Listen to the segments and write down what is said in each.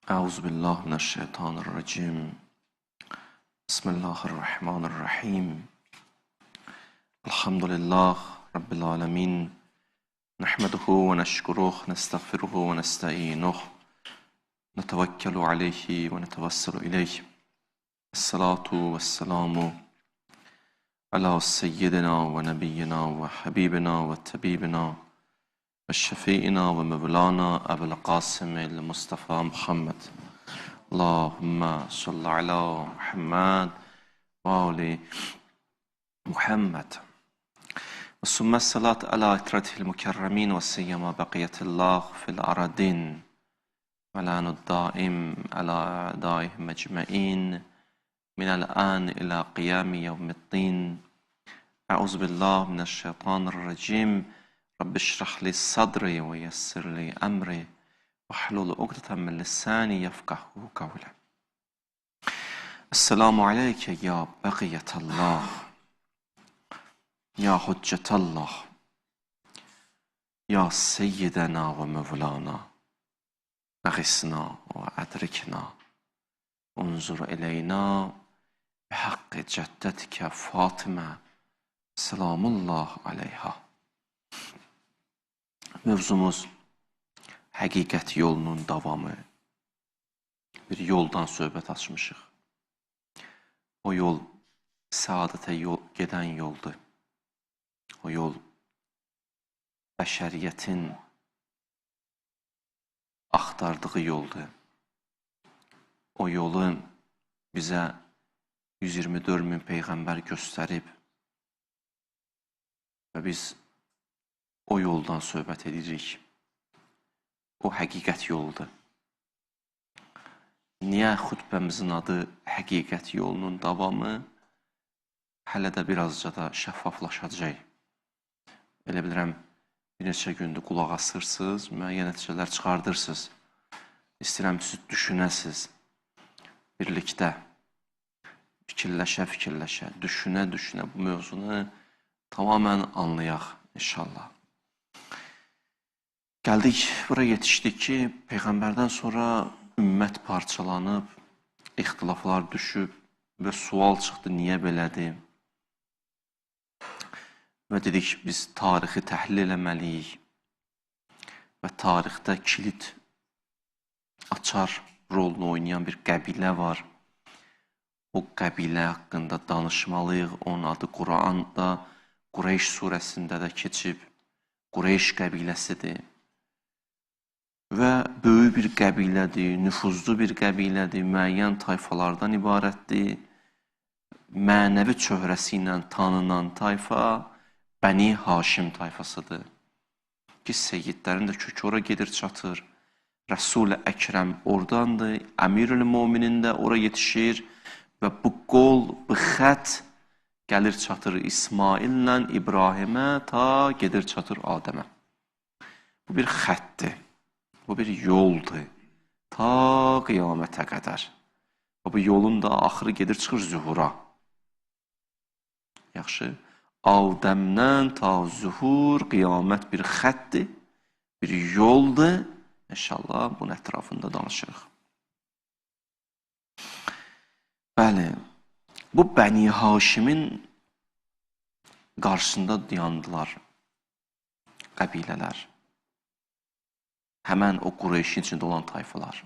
Euzu billahi mineşşeytanirracim. Bismillahirrahmanirrahim. Elhamdülillah Rabbil alemin. Nahmeduhu ve neşkuruh, nestağfiruhu ve nesta'inuh. Netevekkelu aleyhi ve netevesselu ileyh. Esselatu vesselamu ala seyyidina ve nebiyyina ve habibina ve tabibina ve şefiina ve mevlana Ebu'l Kasım Mustafa Muhammed. Allahümme salli ala Muhammed ve ali Muhammed. Sümme salat ala itratihil mükerremin ve siyyema bakiyetillah fil aradin ve lanud daim ala a'daihim ecmain minel an ila qiyami yevmiddin. Euzu billahi mineşşeytanirracim. Rabbi şrah li sadri ve yessir li emri ve hlul ukdeten min lisani yefkahu kavli. Esselamu aleyke ya bakiyetallah, ya hüccetallah, ya seyyidena ve mevlana, agisna ve adrikna, unzur ileyna bihakkı ceddetike Fatıma, selamullah aleyha. Mövzumuz həqiqət yolunun davamı. Bir yoldan söhbət açmışıq. O yol səadətə gedən yoldur. O yol bəşəriyyətin axtardığı yoldur. O yolu bizə 124 min peyğəmbər göstərib və biz o yoldan söhbət edirik. O həqiqət yoludur. Niyə xutbəmizin adı həqiqət yolunun davamı? Hələ də birazca da şəffaflaşacaq. Elə bilirəm, bir neçə gündür qulaq asırsınız, müəyyən nəticələr çıxardırsınız. İstəyirəm siz düşünəsiniz. Birlikdə fikirləşə-fikirləşə, düşünə-düşünə bu mövzunu tamamən anlayaq inşallah. Gəldik, bura yetişdik ki, Peyğəmbərdən sonra ümmət parçalanıb, ixtilaflar düşüb və sual çıxdı, niyə belədir? Və dedik, biz tarixi təhlil eləməliyik və tarixdə kilit açar rolunu oynayan bir qəbilə var. O qəbilə haqqında danışmalıyıq. Onun adı Quranda, Qureyş surəsində də keçib. Qureyş qəbiləsidir. Və böyük bir qəbilədir, nüfuzlu bir qəbilədir, müəyyən tayfalardan ibarətdir. Mənəvi çöhrəsi ilə tanınan tayfa Bəni Haşim tayfasıdır. Ki, seyyidlərin də kökü ora gedir, çatır. Rəsul-i Əkrəm oradandır, Əmirül Müminin də ora yetişir və bu qol, bu xət gəlir çatır İsmaillə İbrahimə, ta gedir çatır Adəmə. Bu bir xətdir. Bu bir yoldur, ta qiyamətə qədər. Və bu yolun da axırı gedir, çıxır zühura. Yaxşı, Adəmdən ta zühur, qiyamət bir xətdir, bir yoldur. İnşallah bunun ətrafında danışırıq. Bəli, bu Bəni Haşimin qarşısında dayandılar qəbilələr. Həmən o Qureyşin içində olan tayfalar.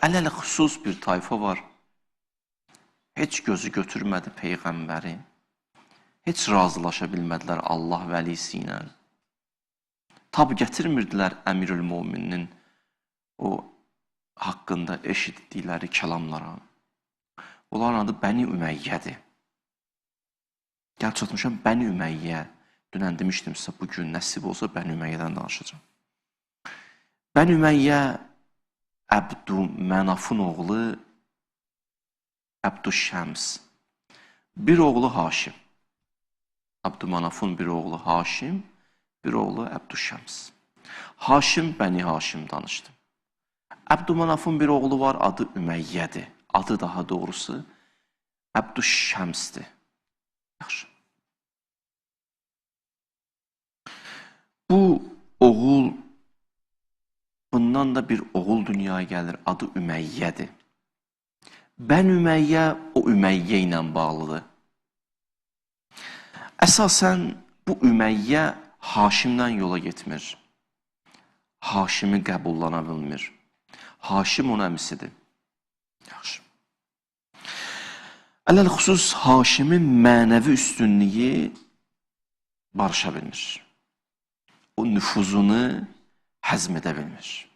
Ələlə xüsus bir tayfa var. Heç gözü götürmədi Peyğəmbəri. Heç razılaşa bilmədilər Allah vəlisi ilə. Tab gətirmirdilər Əmirül Müminin o haqqında eşitdikləri kəlamlara. Onların adı Bəni Üməyyədir. Gəl çatmışam Bəni Üməyyə. Dünən demişdim sizə, bugün nəsib olsa Bəni Üməyyədən danışacağam. Bəni Üməyyə Əbdü Mənafın oğlu Əbdüşşəms. Bir oğlu Haşim. Əbdü Mənafın bir oğlu Haşim, bir oğlu Əbdüşşəms. Haşim Bəni Haşim danışdı. Əbdü Mənafın bir oğlu var, adı Üməyyədir. Adı daha doğrusu Əbdüşşəmsdir. Yaxşı. Bu oğul bundan Haşimdən da bir oğul dünyaya gəlir, adı Üməyyədir. Bən Üməyyə o Üməyyə ilə bağlıdır. Əsasən bu Üməyyə Haşimdən yola getmir. Haşimi qəbullana bilmir. Haşim onun əmisidir. Yaxşı. Ələl-xüsus Haşimin mənəvi üstünlüyü barışa bilmir. O nüfuzunu həzm edə bilmir.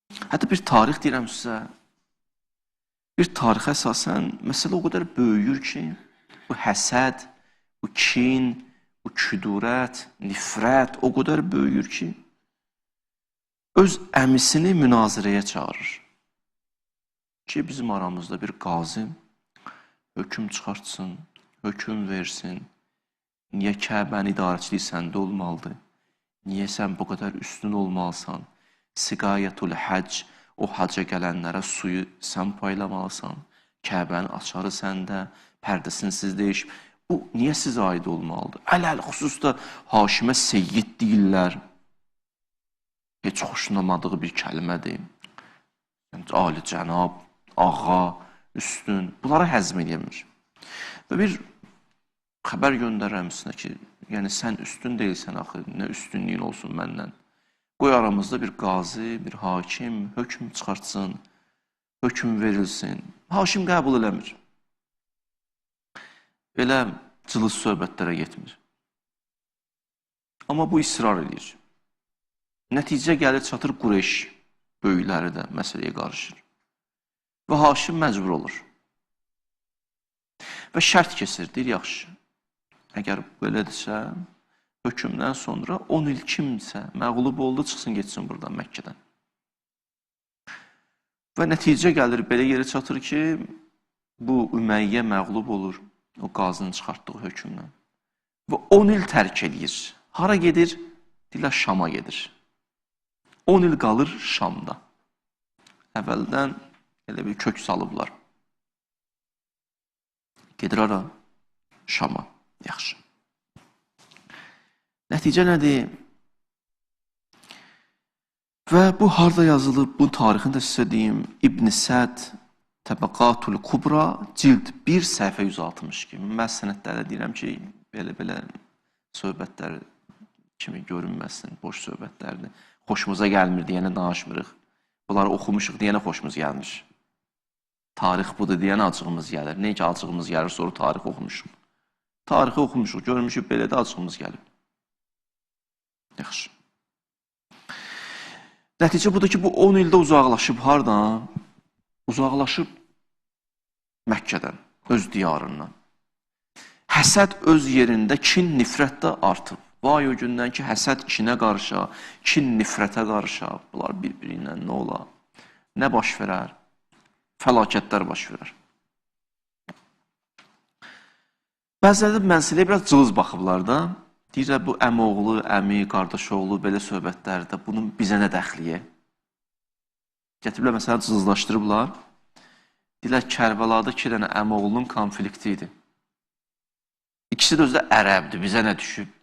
Hətta bir tarix deyirəm sizə, bir tarixə əsasən məsələ o qədər böyüyür ki, bu həsəd, bu kin, bu küdurət, nifrət o qədər böyüyür ki, öz əmisini münazirəyə çağırır. Ki, bizim aramızda bir qazi hökm çıxartsın, hökm versin. Niyə Kəbənin idarəçiliyi səndə olmalıdır? Niyə sən bu qədər üstün olmalısan? Siqayətul həcc, o hacca gələnlərə suyu sən paylamalısan. Kəbənin açarı səndə, pərdəsini siz değişib. Bu, niyə sizə aid olmalıdır? Ələl xüsusda Haşimə seyyid deyirlər. Heç xoşlamadığı bir kəlmədir. Yəni, ali cənab, ağa, üstün, bunları həzm edəmir. Və bir xəbər göndərir əmisinə ki, yəni sən üstün deyilsən axı, nə üstünlüyün olsun məndən. Qoy aramızda bir qazi, bir hakim hökm çıxartsın, hökm verilsin. Haşim qəbul eləmir. Belə cılız söhbətlərə getmir. Amma bu israr edir. Nəticə gəlir, çatır Qureyş böyükləri də məsələyə qarışır. Və Haşim məcbur olur. Və şərt kesir, deyir, yaxşı, əgər belədirsə, hökmdən sonra 10 il kimsə məğlub oldu, çıxsın, getsin buradan, Məkkədən. Və nəticə gəlir, belə yerə çatır ki, bu Üməyyə məğlub olur o qazının çıxartdığı hökmdən. Və 10 il tərk edir. Hara gedir? Deyirlər, Şama gedir. 10 il qalır Şamda. Əvvəldən elə bir kök salıblar. Gedir hara? Şama. Yaxşı. Nəticə nədir? Və bu harda yazılıb? Bu tarixini də sizə deyim. İbn Səd Təbəqatul Kubra cild 1 səhifə 162. Mən sənədlərdə deyirəm ki, belə-belə söhbətlər kimi görünməsin, boş söhbətlərdir. Xoşumuza gəlmir deyənə danışmırıq. Bunları oxumuşuq deyənə xoşumuz gəlmir. Tarix budur deyənə acığımız gəlir. Nə ki acığımız gəlir, sonra tarix oxumuşuq. Tarixi oxumuşuq, görmüşük, belə də acığımız gəlib. Yaxşı. Nəticə budur ki, bu 10 ildə uzaqlaşıb hardan? Uzaqlaşıb Məkkədən, öz diyarından. Həsəd öz yerində, kin, nifrət də artıb. Vay o gündən ki, həsəd kinə qarışa, kin nifrətə qarışa. Bunlar bir-biri ilə nə ola? Nə baş verər? Fəlakətlər baş verər. Bəziləri də məsələyə biraz cılız baxıblar da. Deyirlər, bu əmioğlu, əmi, qardaşoğlu belə söhbətlərdə bunun bizə nə dəxliyə? Gətiriblər, məsələn, cılızlaşdırıblar. Deyirlər, Kərbəlada 2 dənə əmioğlunun konflikti idi. İkisi də özü də ərəbdir, bizə nə düşüb?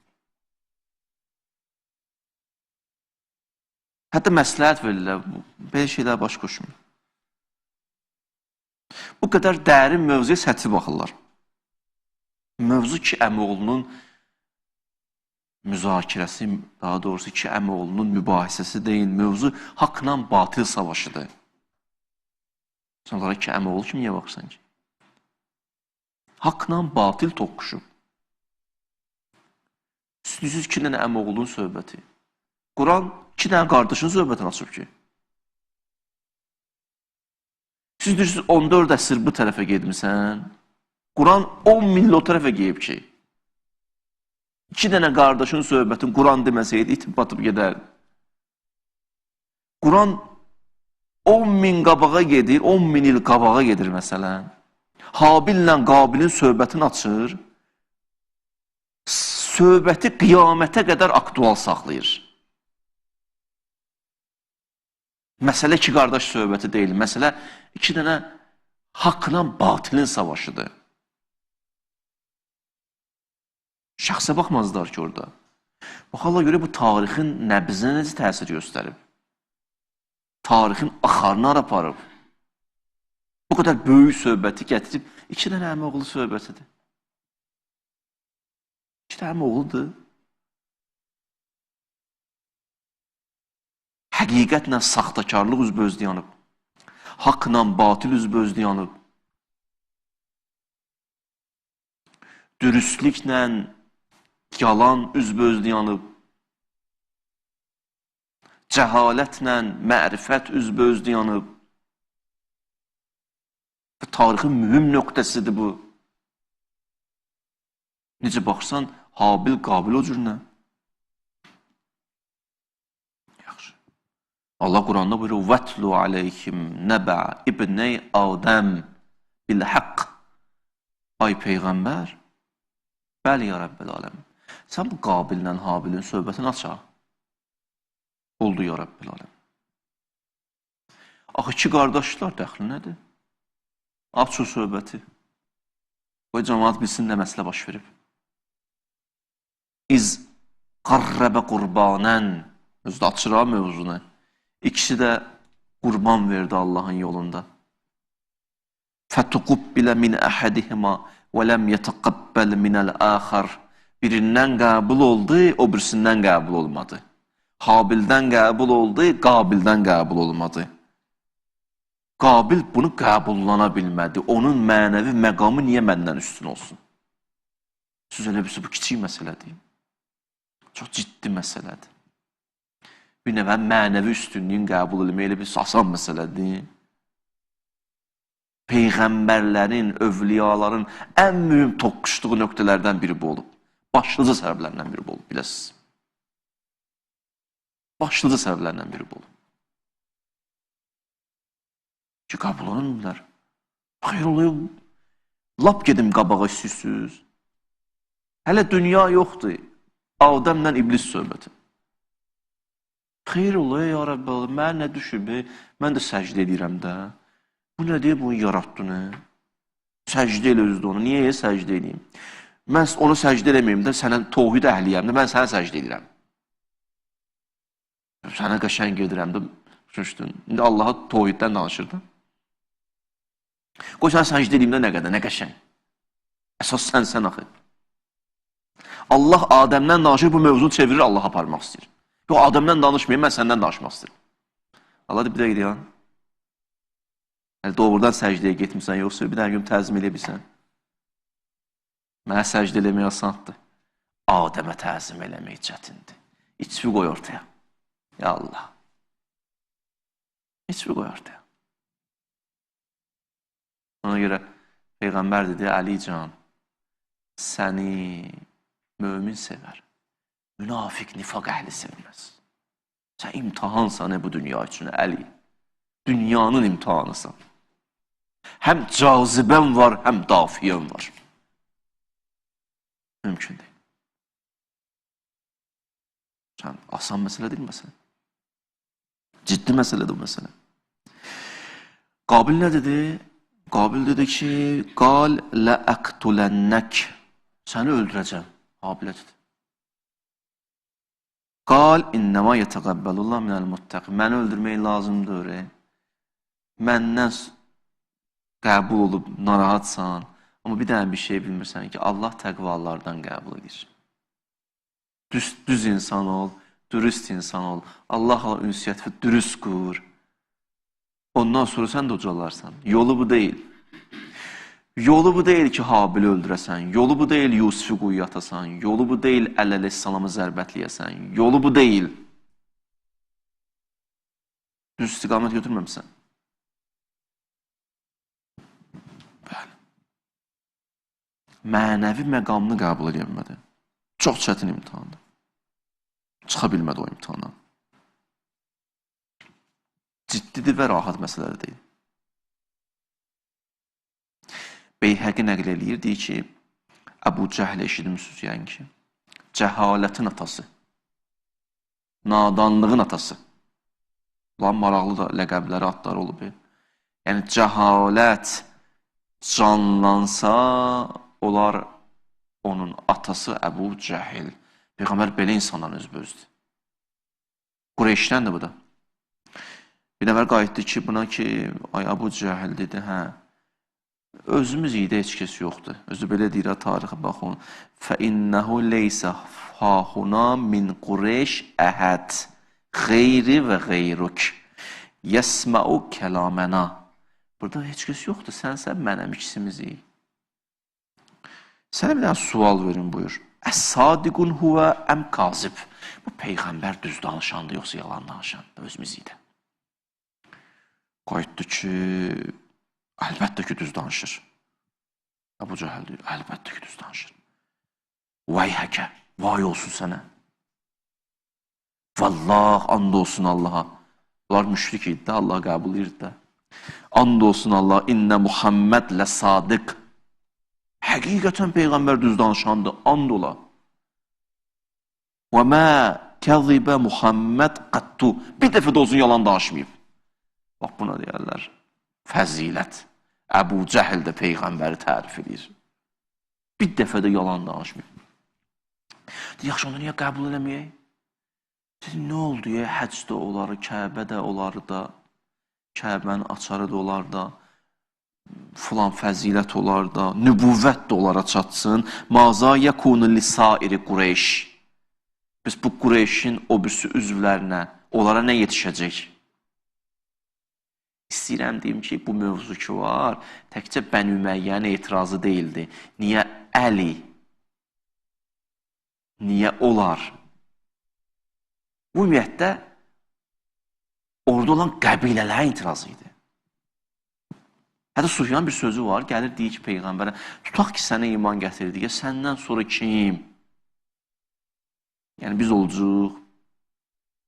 Hətta məsləhət verirlər, belə şeylər baş qoşmuyor. Bu qədər dərin mövzuya səthi baxırlar. Mövzu ki, əmioğlunun müzakirəsi, daha doğrusu iki əmioğlunun mübahisəsi deyil, mövzu haqla batil savaşıdır. Sən onlara iki əmioğlu kimi niyə baxırsan ki? Haqla batil toqquşub. Üstünüzsüz iki dənə əmioğlunun söhbəti. Quran iki dənə qardaşın söhbətini açıb ki. Siz deyirsiniz, 14 əsr bu tərəfə getmirsən. Quran 10 min il o tərəfə gedib ki. İki dənə qardaşın söhbətini Quran deməsəydi, itib batıb gedərdi. Quran 10 min qabağa gedir, 10 min il qabağa gedir məsələn. Habillə Qabilin söhbətini açır. Söhbəti qiyamətə qədər aktual saxlayır. Məsələ iki qardaş söhbəti deyil. Məsələ iki dənə haqla batilin savaşıdır. Şəxsə baxmazlar ki orada. Baxarlar görə bu tarixin nəbzinə necə təsir göstərib. Tarixin axarını hara aparıb? Bu qədər böyük söhbəti gətirib, iki dənə əmi oğlu söhbətidir. İki dənə əmi oğludur. Həqiqətlə saxtakarlıq üzbəüz dayanıb. Haqla batil üzbəüz dayanıb. Dürüstlüklə yalan üzbəüz dayanıb. Cəhalətlə mərifət üzbəüz dayanıb. Tarixin mühüm nöqtəsidir bu. Necə baxırsan, Habil, Qabil o cür nə? Yaxşı. Allah Quranda buyurur, وَتْلُ عَلَيْهِمْ نَبَعَ إِبْنَيْ آدَمْ بِالْحَقِّ. Ay Peyğəmbər, bəli ya Rəbbəl aləm, sən bu Qabillə Habilin söhbətini aç ha. Oldu ya Rəbbəl aləm. Axı iki qardaşlar dəxli nədir? Aç o söhbəti. Qoy cəmaat bilsin nə məsələ baş verib. İz qarrəbə qurbanən. Özü də açır ha mövzunu. İkisi də qurban verdi Allahın yolunda. Fətuqubbilə min əhədihima və ləm yətəqəbbəl minəl əxər. Birindən qəbul oldu, o birisindən qəbul olmadı. Habildən qəbul oldu, Qabildən qəbul olmadı. Qabil bunu qəbullana bilmədi. Onun mənəvi məqamı niyə məndən üstün olsun? Siz elə bilsin, bu kiçik məsələ deyil. Çox ciddi məsələdir. Bir nəvə mənəvi üstünlüyün qəbul eləmək elə bir asan məsələdir. Peyğəmbərlərin, övliyaların ən mühüm toqquşduğu nöqtələrdən biri bu olub. Başlıca səbəblərdən biri bu olub, biləsiniz. Başlıca səbəblərdən biri bu olub. Ki, qəbul olunmurlar. Xeyr olayım, lap gedim qabağa istəyirsiniz. Hələ dünya yoxdur. Adəmlə iblis söhbəti. Xeyr olaya, ya Rəbbi, mənə nə düşüb? Mən də səcdə edirəm də. Bu nə deyir, bunu yaratdı nə? Səcdə elə özdə onu. Niyə səcdə edeyim? Mən onu səcdə eləməyim də, sənə tohid əhliyəm də, mən sənə səcdə edirəm. Sənə qəşəng edirəm də. İndi Allaha tohiddən danışırdı. Qoy sənə səcdə edeyim də nə qədər, nə qəşəng. Əsas sənsən axı. Allah Adəmdən danışır, bu mövzunu çevirir, Allah aparmaq istəyir. Yox, Adəmdən danışmayayım, mən səndən danışmaq istəyirəm. Allah deyir, bir dəqiqə deyən. Hələ doğrudan səcdəyə getmirsən, yoxsa bir dənə gün təzim eləyə bilsən. Mənə səcdə eləmək asandır. Adəmə təzim eləmək çətindir. İçvi qoy ortaya. Ya Allah. İçvi qoy ortaya. Ona görə Peyğəmbər dedi, Əli can, səni mömin sevər. Münafiq, nifaq əhli sevməz. Sən imtihansan bu dünya üçün, Əli. Dünyanın imtihanısan. Həm cazibən var, həm dafiyyən var. Mümkün deyil. Sən asan məsələ deyil məsələ. Ciddi məsələdir bu məsələ. Qabil nə dedi? Qabil dedi ki, qal ləəqtulənnək. Səni öldürəcəm. Habilə dedi. Qal innəmə yətəqəbbəlullah minəl muttəqi. Məni öldürmək lazımdır. Məndən qəbul olub narahatsan. Amma bir dənə bir şey bilmirsən ki, Allah təqvalardan qəbul edir. Düz insan ol, dürüst insan ol. Allahla ünsiyyəti dürüst qur. Ondan sonra sən də ucalarsan. Yolu bu deyil. Yolu bu deyil ki, Habili öldürəsən. Yolu bu deyil, Yusifi quyuya atasan. Yolu bu deyil, Əli əleyhissalamı zərbətləyəsən. Yolu bu deyil. Düz istiqamət götürməmsən. Bəli. Mənəvi məqamını qəbul edə bilmədi. Çox çətin imtihandır. Çıxa bilmədi o imtihandan. Ciddidir və rahat məsələdir deyil. Beyhəqi nəql eləyir, deyir ki, Əbu Cəhl eşitmişsiniz yəni ki, cəhalətin atası, nadanlığın atası. Ulan maraqlı da ləqəbləri, adları olub. Yəni cəhalət canlansa, olar onun atası Əbu Cəhil. Peyğəmbər belə insanların özbözdür. Qureyşdəndir bu da. Bir nəfər qayıtdı ki, buna ki, ay Əbu Cəhil dedi, hə, özümüz idi, heç kəs yoxdur. Özü belə deyir, tarixə baxın. Fə-innehu leysə hahuna min Qureyş əhəd, xeyri və xeyruk, yəsməu kəlaməna. Burada heç kəs yoxdur, sənsə mənəm, ikisimizik. Sənə bir dənə sual verin, buyur. Əs-sadiqun huvə əm kazib. Bu peyğəmbər düz danışandır, yoxsa yalan danışandır, özümüz idi. Qayıtdı ki, əlbəttə ki, düz danışır. Əbu Cəhəl deyir, əlbəttə ki, düz danışır. Vay həkə, vay olsun sənə. Vallah, and olsun Allaha. Bunlar müşrik idi də, Allah qəbul edirdi də. And olsun Allah, innə Muhammed lə sadiq. Həqiqətən Peyğəmbər düz danışandır, and ola. Və mə kəzibə Muhammed qattu. Bir dəfə də olsun yalan danışmayıb. Bax, buna deyərlər, fəzilət. Əbu Cəhil də Peyğəmbəri tərif edir. Bir dəfə də yalan danışmayıb. Deyir, yaxşı, onu niyə qəbul eləməyək? Dedi, nə oldu ya? Həcc də olar, Kəbə də olar da, Kəbənin açarı da olar da, filan fəzilət olar da, nübüvvət də onlara çatsın. Maza yəkunu lisairi Qureyş. Biz bu Qureyşin o birisi üzvlərinə, onlara nə yetişəcək? İstəyirəm deyim ki, bu mövzu ki var, təkcə Bəni Üməyyənin etirazı deyildi. Niyə Əli? Niyə olar? Bu ümumiyyətdə orada olan qəbilələrin etirazı idi. Hətta Sufyan bir sözü var, gəlir deyir ki, Peyğəmbərə, tutaq ki, sənə iman gətirdik, ya səndən sonra kim? Yəni biz olcuq,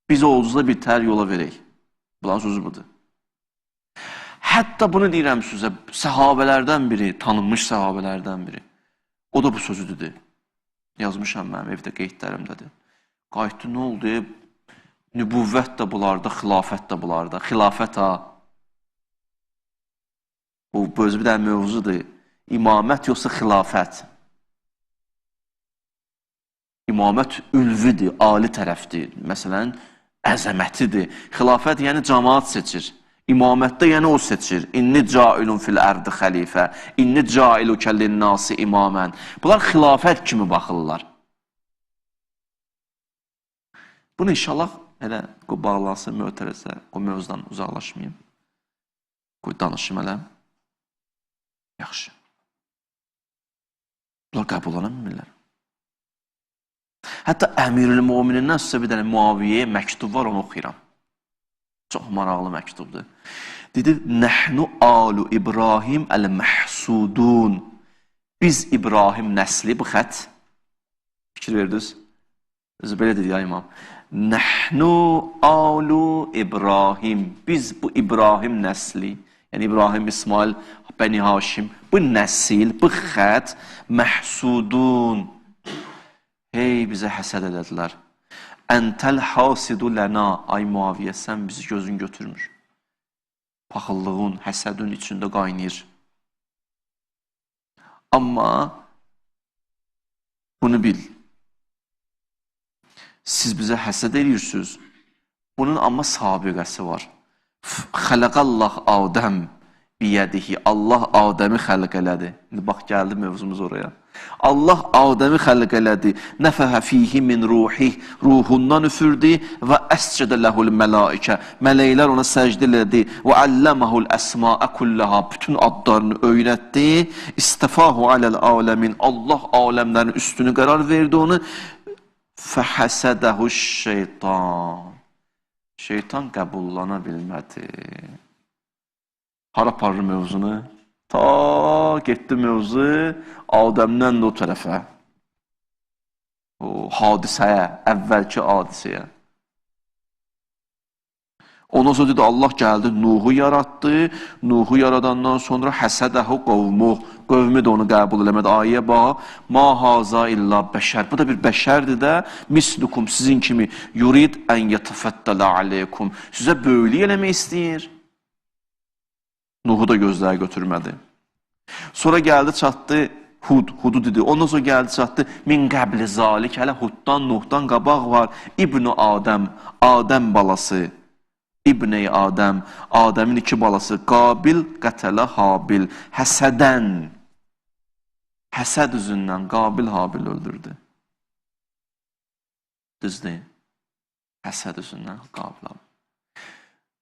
biz olcuqda bir tər yola verək. Bunların sözü budur. Hətta bunu deyirəm sizə, səhabələrdən biri, tanınmış səhabələrdən biri. O da bu sözü dedi. Yazmışam mənim evdə qeydlərimdədir. Qayıtdı, nə oldu? Nübüvvət də bunlarda, xilafət də bunlarda. Xilafət ha. Bu özü bir dənə mövzudur. İmamət yoxsa xilafət? İmamət ülvüdür, ali tərəfdir. Məsələn, əzəmətidir. Xilafət yəni cəmaat seçir. İmamətdə yəni o seçir. İnni cailun fil ərdi xəlifə, inni cailukə linnasi imamən. Bunlar xilafət kimi baxırlar. Bunu inşallah elə qoy bağlansın, mötərəsə, qoy mövzudan uzaqlaşmayım. Qoy danışım elə. Yaxşı. Bunlar qəbul ola bilmirlər. Hətta Əmirül Müminindən sizə bir dənə Muaviyyəyə məktub var, onu oxuyuram. Çox maraqlı məktubdur. Dedi, Nəhnu alu İbrahim əl-məhsudun. Biz İbrahim nəsli, bu xət. Fikir verdiniz? Özü belə dedi ya imam. Nəhnu alu İbrahim. Biz bu İbrahim nəsli, yəni İbrahim, İsmail, Bəni Haşim, bu nəsil, bu xət məhsudun. Hey, bizə həsəd elədilər. Əntəl hasidu lənə, ay Muaviyyə, sən bizi gözün götürmür. Paxıllığın, həsədin içində qaynayır. Amma bunu bil. Siz bizə həsəd edirsiniz. Bunun amma sabiqəsi var. Xələqallah Adəm biyədihi. Allah Adəmi xəlq elədi. İndi bax, gəldi mövzumuz oraya. Allah Adəmi xəlq elədi. Nəfəhə fihi min ruhih. Ruhundan üfürdü və əscədə ləhul mələikə. Mələklər ona səcdə elədi. Və əlləməhul əsmaə kullaha. Bütün adlarını öyrətdi. İstəfahu aləl aləmin. Allah aləmlərin üstünü qərar verdi onu. Fəhəsədəhu şeytan. Şeytan qəbullana bilmədi. Hara aparır mövzunu? Ta getdi mövzu Adəmdən də o tərəfə. O hadisəyə, əvvəlki hadisəyə. Ondan sonra dedi, Allah gəldi, Nuhu yaratdı. Nuhu yaradandan sonra həsədəhu qovmuh. Qövmü də onu qəbul eləmədi. Ayə bax, ma haza illa bəşər. Bu da bir bəşərdir də, mislukum, sizin kimi, yurid ən yətəfəttələ aleykum. Sizə böyülük eləmək istəyir. Nuhu da gözləri götürmədi. Sonra gəldi, çatdı, Hud, Hudu dedi. Ondan sonra gəldi, çatdı, min qəbli zalik, hələ Huddan, Nuhdan qabaq var. İbn-i Adəm, Adəm balası. İbn-i Adəm, Adəmin iki balası Qabil qətələ Habil, həsədən, həsəd üzündən Qabil Habil öldürdü. Düzdür? Həsəd üzündən Qabil Habil.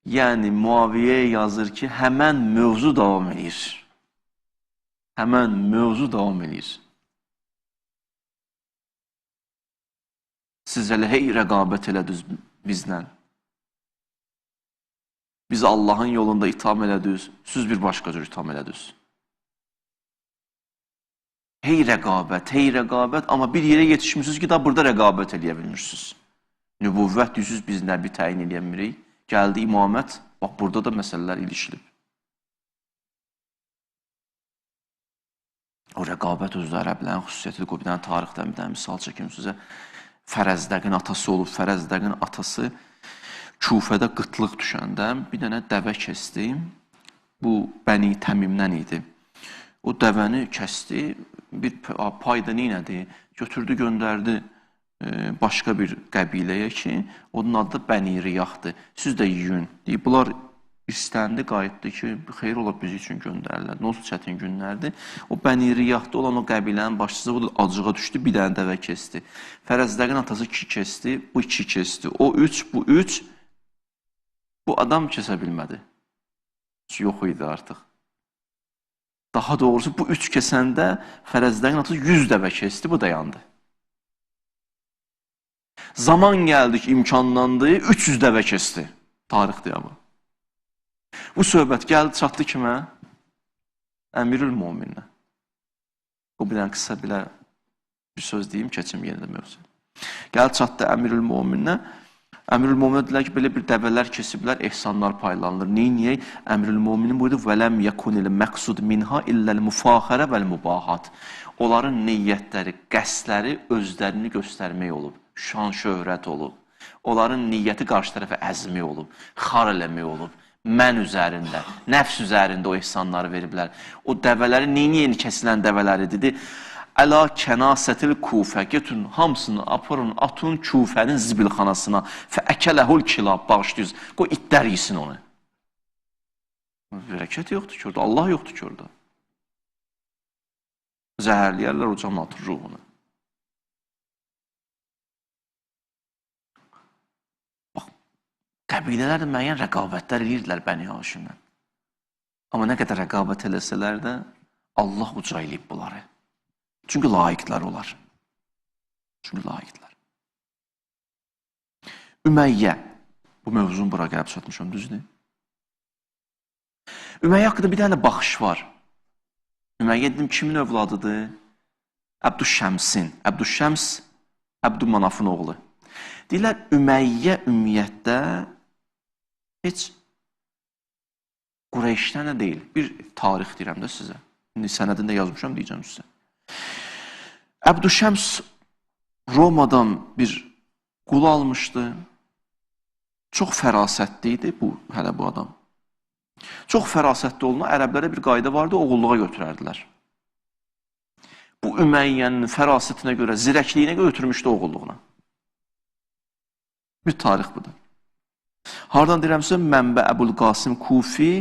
Yəni, Muaviyə yazır ki, həmən mövzu davam edir. Həmən mövzu davam edir. Siz elə hey rəqabət elədiniz bizlə. Biz Allahın yolunda itham elədiniz, siz bir başqa cür itham elədiniz. Hey rəqabət, hey rəqabət, amma bir yerə yetişmişsiniz ki, daha burada rəqabət eləyə bilmirsiniz. Nübüvvət deyirsiniz, biz nəbi təyin eləyə bilmirik. Gəldi imamət, bax burada da məsələlər ilişilib. O rəqabət özü ərəblərin xüsusiyyətidir. Qoy bir dənə tarixdən bir dənə misal çəkim sizə. Fərəzdəqin atası olub, Fərəzdəqin atası Kufədə qıtlıq düşəndə bir dənə dəvə kəsdi. Bu Bəni Təmimdən idi. O dəvəni kəsdi, bir payda neynədi? Götürdü, göndərdi başqa bir qəbiləyə ki, onun adı da Bəni Riyahdır. Siz də yiyün. Deyib, bunlar istəndi, qayıtdı ki, xeyir ola bizi üçün göndərirlər. Nə olsun çətin günlərdir. O Bəni Riyahda olan o qəbilənin başçısı bu da acığa düşdü, bir dənə dəvə kəsdi. Fərəzdəqin atası 2 kəsdi, bu 2 kəsdi. O 3, bu 3. Bu adam kəsə bilmədi. Yox idi artıq. Daha doğrusu bu 3 kəsəndə Fərəzdəqin atası 100 dəvə kəsdi, bu dayandı. Zaman gəldi ki, imkanlandı, 300 dəvə kəsdi. Tarixdir amma. Bu söhbət gəldi, çatdı kimə? Əmirül Mömininə. Bu bir dənə qısa belə bir söz deyim, keçim yenə də mövzu. Gəldi, çatdı Əmirül Mömininə. Əmirül Mömininə dedilər ki, belə bir dəvələr kesiblər, ehsanlar paylanılır. Neyniyək? Əmirül Möminin buyurdu, vələm yəkunil məqsud minha illəl müfaxərə vəl mübahat. Onların niyyətləri, qəsləri özlərini göstərmək olub, şan şöhrət olub. Onların niyyəti qarşı tərəfə əzmək olub, xar eləmək olub. Mən üzərində, nəfs üzərində o ehsanları veriblər. O dəvələri, neyniyə kəsilən dəvələri dedi? Əla kənasətil Kufə, götürün hamısını aparın, atın Kufənin zibilxanasına. Fəəkələhul kilab, bağışlayız. Qoy itlər yesin onu. Bərəkət yoxdur ki orada, Allah yoxdur ki orada. Zəhərləyərlər o cəmaatın ruhunu. Bax, qəbilələr də müəyyən rəqabətlər eləyirdilər Bəni Haşimlə. Amma nə qədər rəqabət eləsələr də Allah uca eləyib bunları. Çünki layiqlər olar. Çünki layiqlər. Üməyyə. Bu mövzunu bura gəlib çatmışam, düzdür? Üməyyə haqqında bir dənə baxış var. Üməyyə dedim, kimin övladıdır? Əbdüşşəmsin. Əbdüşşəms, Əbdümanafın oğlu. Deyirlər, Üməyyə ümumiyyətdə heç Qureyşdən də deyil. Bir tarix deyirəm də sizə. İndi sənədini də yazmışam, deyəcəm sizə. Əbdüşşəms Romadan bir qul almışdı. Çox fərasətli idi bu, hələ bu adam. Çox fərasətli oluna ərəblərə bir qayda vardı, oğulluğa götürərdilər. Bu Üməyyənin fərasətinə görə, zirəkliyinə görə götürmüşdü oğulluğuna. Bir tarix budur. Hardan deyirəm sizə? Mənbə Əbul Qasım Kufi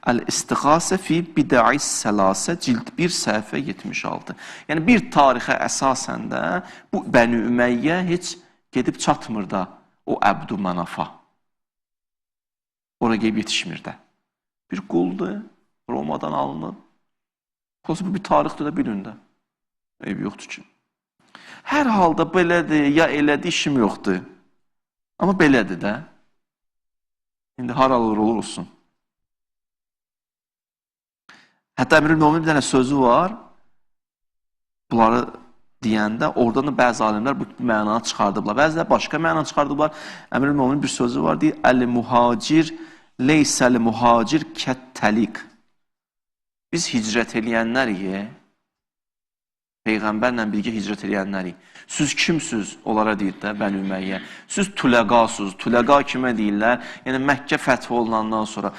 Əl-İstiğasə fi Bidai Səlasə cild 1 səhifə 76. Yəni bir tarixə əsasən də bu Bəni Üməyyə heç gedib çatmır da o Əbdümanafa. Ora gedib yetişmir də. Bir quldur, Romadan alınıb. Xüsusi bu bir tarixdir də bilin də. Eybi yoxdur ki. Hər halda belədir, ya elədir, işim yoxdur. Amma belədir də. İndi hara olur olur olsun. Hətta Əmirül Möminin bir dənə sözü var. Bunları deyəndə oradan da bəzi alimlər bu mənanı çıxardıblar. Bəziləri başqa məna çıxardıblar. Əmirül Möminin bir sözü var. Deyir, Əl-muhacir leysəl muhacir kət-təliq. Biz hicrət eləyənlərik. Peyğəmbərlə birgə hicrət eləyənlərik. Siz kimsiniz? Onlara deyir də Bəni Üməyyə. Siz tüləqasınız. Tüləqa kimə deyirlər? Yəni Məkkə fəth olunandan sonra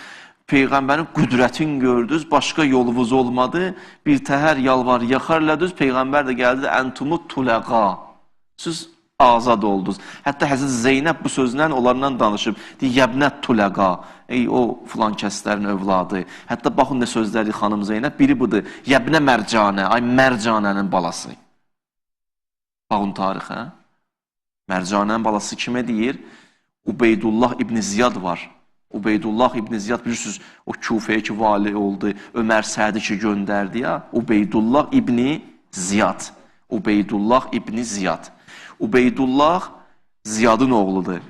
Peyğəmbərin qüdrətini gördünüz, başqa yolunuz olmadı. Bir təhər yalvar yaxar elədiniz, Peyğəmbər də gəldi, əntumut tüləqa. Siz azad oldunuz. Hətta Həzrət Zeynəb bu sözlə onlarla danışıb. Deyir, yəbnət tulaqa, ey o filan kəslərin övladı. Hətta baxın nə sözləri xanım Zeynəb, biri budur. Yəbnə Mərcanə, ay Mərcanənin balası. Baxın tarixə. Mərcanənin balası kimə deyir? Ubeydullah İbn Ziyad var. Ubeydullah İbn Ziyad, bilirsiniz, o Kufəyə ki vali oldu, Ömər Sədi ki göndərdi ya. Ubeydullah İbn Ziyad. Ubeydullah İbn Ziyad. Ubeydullah Ziyadın oğludur.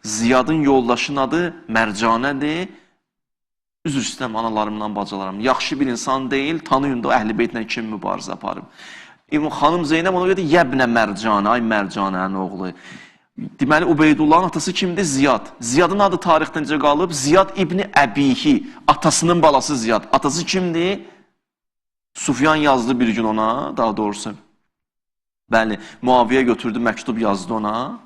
Ziyadın yoldaşının adı Mərcanədir. Üzr istəyirəm analarımdan, bacalarım. Yaxşı bir insan deyil, tanıyın da Əhl-i Beytlə kim mübarizə aparıb. Xanım Zeynəb ona görə yəbnə Mərcanə, ay Mərcanənin oğlu. Deməli, Ubeydullahın atası kimdir? Ziyad. Ziyadın adı tarixdə necə qalıb? Ziyad İbni Əbihi, atasının balası Ziyad. Atası kimdir? Sufyan yazdı bir gün ona, daha doğrusu. Bəli, Muaviyə götürdü, məktub yazdı ona,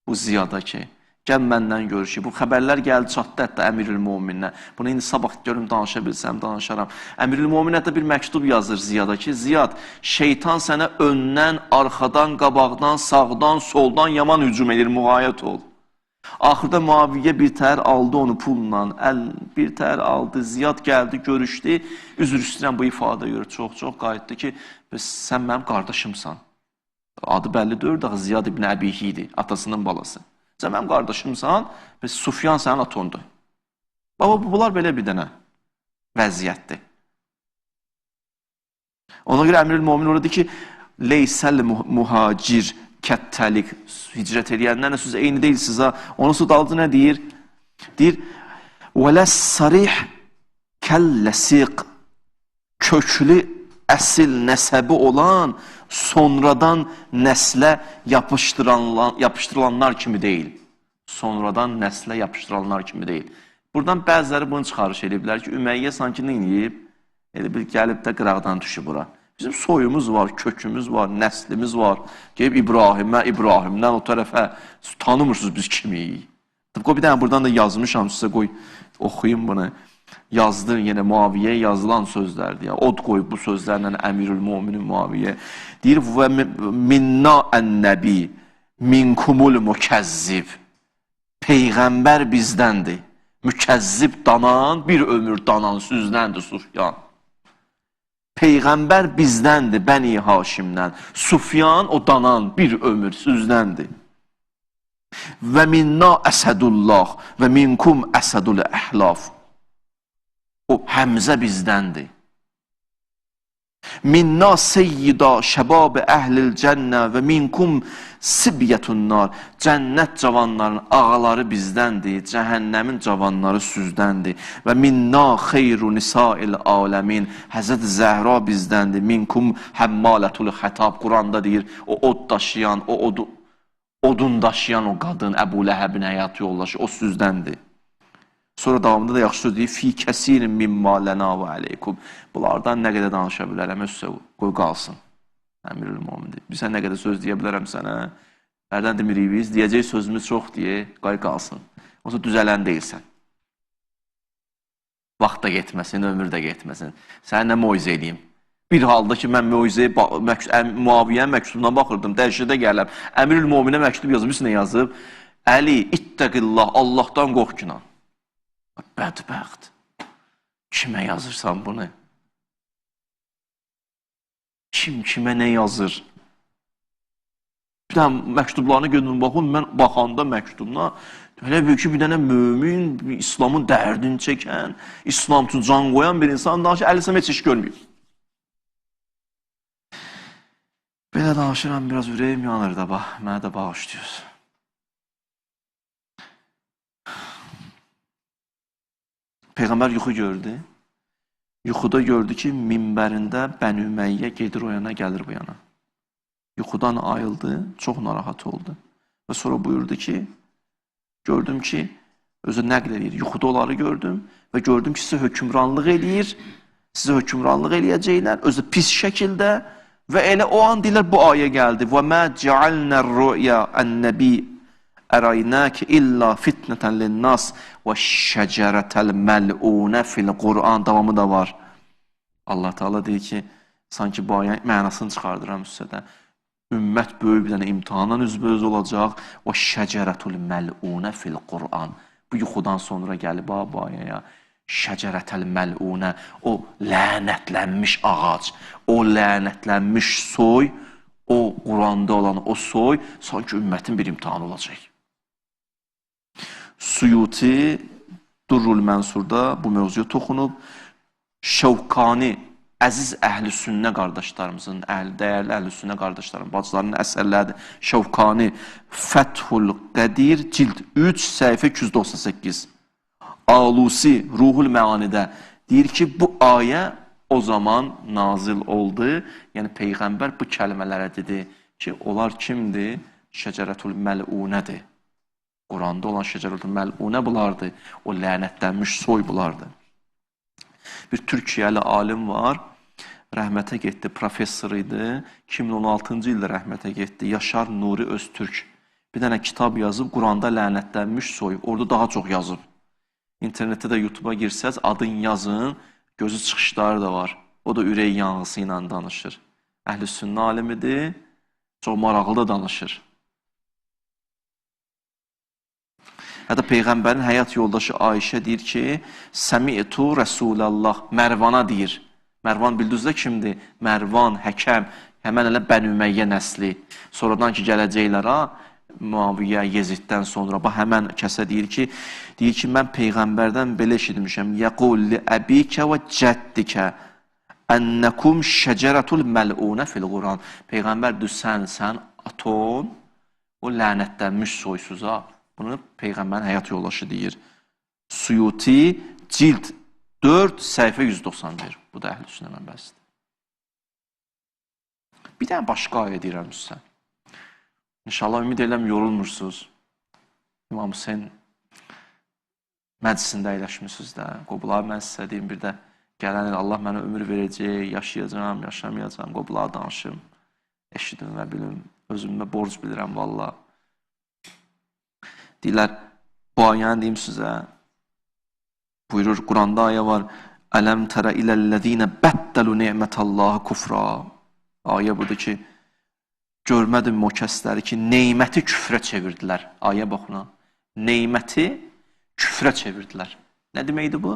bu Ziyada ki, gəl məndən görüşür. Bu xəbərlər gəldi, çatdı hətta Əmirül Mömininə. Bunu indi sabah görüm, danışa bilsəm, danışaram. Əmirül Mömin hətta bir məktub yazır Ziyada ki, Ziyad, şeytan sənə öndən, arxadan, qabaqdan, sağdan, soldan yaman hücum edir, müğayət ol. Axırda Muaviyə bir təhər aldı onu pulla, bir təhər aldı, Ziyad gəldi, görüşdü. Üzr istəyirəm bu ifadə görə çox-çox qayıtdı ki, sən mənim qardaşımsan. Adı bəlli deyil, axı Ziyad İbn Əbihi idi, atasının balası. Sən mənim qardaşımsan və Sufyan sənin atondur. Baba, bunlar belə bir dənə vəziyyətdir. Ona görə Əmirül Mömin orada ki, leysəl muhacir kəttəlik, hicrət eləyənlərlə söz eyni deyil sizə. Onun sonra dalınca nə deyir? Deyir, vələs sarih kəlləsiq, köklü əsil nəsəbi olan sonradan nəslə yapışdırılanlar kimi deyil. Sonradan nəslə yapışdırılanlar kimi deyil. Buradan bəziləri bunu çıxarış ediblər ki, Üməyyə sanki nə eləyib? Elə bil gəlib də qıraqdan düşüb bura. Bizim soyumuz var, kökümüz var, nəslimiz var. Gəlib İbrahimə, İbrahimdən o tərəfə tanımırsınız biz kimiyik. Qoy bir dənə buradan da yazmışam sizə, qoy oxuyum bunu. Yazdı, yenə Muaviyə yazılan sözlərdir. Ya. Od qoyub bu sözlərlə Əmirül Müminin Muaviyə. Deyir, və minna ən-nəbi minkumul mükəzzib. Peyğəmbər bizdəndir. Mükəzzib danan, bir ömür danan süzdəndir Sufyan. Peyğəmbər bizdəndir, Bəni Haşimdən. Sufyan o danan bir ömür süzdəndir. Və minna əsədullah və minkum əsədul əhlaf. O Həmzə bizdəndir. Minna seyyida şəbab əhlil cənnə və minkum sibyətun nar. Cənnət cavanların ağaları bizdəndir, cəhənnəmin cavanları süzdəndir. Və minna xeyru nisail aləmin. Həzrət Zəhra bizdəndir. Minkum həmmalətul xətab. Quranda deyir, o od daşıyan, o odun daşıyan o qadın, Əbu Ləhəbin həyat yoldaşı, o süzdəndir. Sonra davamında da yaxşı söz deyir, fi kəsirin mimma lənə və aleykum. Bunlardan nə qədər danışa bilərəm, özsə qoy qalsın. Əmirül Mömin deyir. Sən nə qədər söz deyə bilərəm sənə? Hərdən demirik biz, deyəcək sözümüz çox deyə, qoy qalsın. Onsa düzələn deyilsən. Vaxt da getməsin, ömür də getməsin. Sənə nə moizə eləyim? Bir halda ki, mən moizəyə, Muaviyyənin məktubuna baxırdım, dəhşətə gələm. Əmirül Möminə məktub yazıb, üstünə yazıb, Əli, ittəqillah, Allahdan qorx günah. Bədbəxt. Kimə yazırsan bunu? Kim kimə nə yazır? Bir dənə məktublarını gördüm, baxın, mən baxanda məktubuna, elə bil ki, bir dənə mömin, İslamın dərdini çəkən, İslam üçün can qoyan bir insan danışır, Əli Səmət heç iş görməyib. Belə danışıram, biraz ürəyim yanır da, bax, mənə də bağışlıyorsun. Peyğəmbər yuxu gördü. Yuxuda gördü ki, minbərində Bəni Üməyyə gedir o yana, gəlir bu yana. Yuxudan ayıldı, çox narahat oldu. Və sonra buyurdu ki, gördüm ki, özü nəql eləyir, yuxuda onları gördüm və gördüm ki, sizə hökmranlıq eləyir, sizə hökmranlıq eləyəcəklər, özü pis şəkildə və elə o an deyirlər, bu ayə gəldi. Və mə cealnər rüya ən-nəbi əraynəki illə fitnətən linnas və şəcərətəl məl'unə fil Qur'an davamı da var. Allah Teala deyir ki, sanki bu ayənin mənasını çıxardıram üstədə. Ümmət böyük bir dənə imtihandan üzbəüz olacaq. Və şəcərətul məlunə fil Qur'an. Bu yuxudan sonra gəlib bu ayəyə. Şəcərətəl məlunə, o lənətlənmiş ağac, o lənətlənmiş soy, o Quranda olan o soy sanki ümmətin bir imtihanı olacaq. Suyuti Durrul Mənsurda bu mövzuya toxunub. Şəvkani, əziz əhl-i sünnə qardaşlarımızın, dəyərli əhl-i sünnə qardaşlarım, bacılarının əsərləridir. Şəvkani Fəthul Qədir, cild 3, səhifə 298. Alusi Ruhul Məanidə deyir ki, bu ayə o zaman nazil oldu. Yəni, Peyğəmbər bu kəlmələrə dedi ki, onlar kimdir? Şəcərətul məlunədir. Quranda olan şəcərətul məlunə bulardı. O lənətlənmiş soy bulardı. Bir Türkiyəli alim var, rəhmətə getdi, professor idi. 2016-cı ildə rəhmətə getdi. Yaşar Nuri Öztürk. Bir dənə kitab yazıb, Quranda lənətlənmiş soy. Orada daha çox yazıb. İnternetdə də YouTube'a girsəz, adın yazın, gözü çıxışları da var. O da ürək yanğısı ilə danışır. Əhl-i sünnə alimidir, çox maraqlı da danışır. Hətta Peyğəmbərin həyat yoldaşı Ayşə deyir ki, Səmi'tu Rəsulallah, Mərvana deyir. Mərvan bildiniz də kimdir? Mərvan, Həkəm, həmən elə Bəni Üməyyə nəsli. Sonradan ki, gələcəklər ha, Muaviyyə, Yeziddən sonra, bax həmən kəsə deyir ki, mən Peyğəmbərdən belə eşitmişəm. Yəqul li əbikə və cəddikə ənəkum şəcərətul məlunə fil Quran. Peyğəmbər düz sən aton, o lənətlənmiş soysuza. Bunu Peyğəmbərin həyat yoldaşı deyir. Suyuti, cild 4, səhifə 191. Bu da əhl-i sünnə mənbəsidir. Bir dənə başqa ayə deyirəm sizə. İnşallah ümid edirəm yorulmursunuz. İmam Hüseyn məclisində əyləşmişsiniz də. Qobulağı mən sizə deyim, bir də gələn il Allah mənə ömür verəcək, yaşayacağam, yaşamayacağam, qobulağı danışım. Eşidim və bilim, özümə borc bilirəm valla. Deyirlər, bu ayəni deyim sizə. Buyurur, Quranda ayə var. Ələm tərə iləl-ləzīnə bəddəlu ni'mətəllahi kufra. Ayə budur ki, görmədim o kəsləri ki, neyməti küfrə çevirdilər. Ayə baxın ha. Neyməti küfrə çevirdilər. Nə deməkdir bu?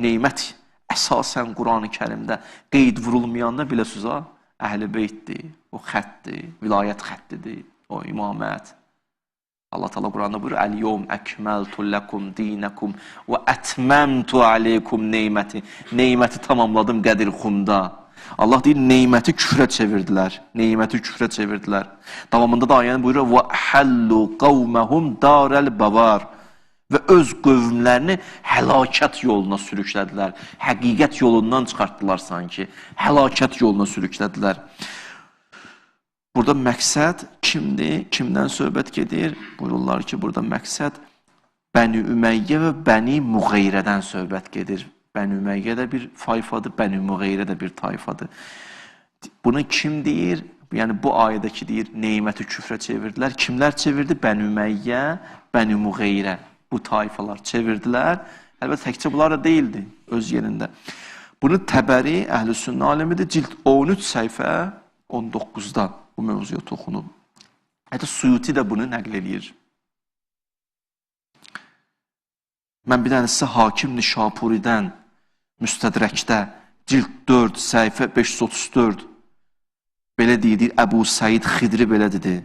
Neymət əsasən Quran-ı Kərimdə qeyd vurulmayanda biləsiniz ha, Əhl-i Beytdir, o xətdir, vilayət xəttidir, o imamət. Allah Teala Quranda buyurur: "Əl-yevm əkməltu ləkum dinəkum və ətməmtu aleykum neyməti." Neyməti tamamladım Qədir Xumda. Allah deyir, neyməti küfrə çevirdilər. Neyməti küfrə çevirdilər. Davamında da ayəni buyurur: "Və əhəllu qavməhum darəl bəvar." Və öz qövmlərini həlakət yoluna sürüklədilər. Həqiqət yolundan çıxartdılar sanki. Həlakət yoluna sürüklədilər. Burada məqsəd kimdir? Kimdən söhbət gedir? Buyururlar ki, burada məqsəd Bəni Üməyyə və Bəni Müğeyrədən söhbət gedir. Bəni Üməyyə də bir tayfadır, Bəni Müğeyrə də bir tayfadır. Bunu kim deyir? Yəni bu ayədəki deyir, neyməti küfrə çevirdilər. Kimlər çevirdi? Bəni Üməyyə, Bəni Müğeyrə. Bu tayfalar çevirdilər. Əlbəttə təkcə bunlar da deyildi öz yerində. Bunu Təbəri Əhl-i Sünnə alimidir. Cild 13 səhifə 19-da bu mövzuya toxunub. Hətta Suyuti də bunu nəql eləyir. Mən bir dənə sizə Hakim Nişapuridən Müstədrəkdə cild 4 səhifə 534 belə deyir, Əbu Səid Xidri belə dedi.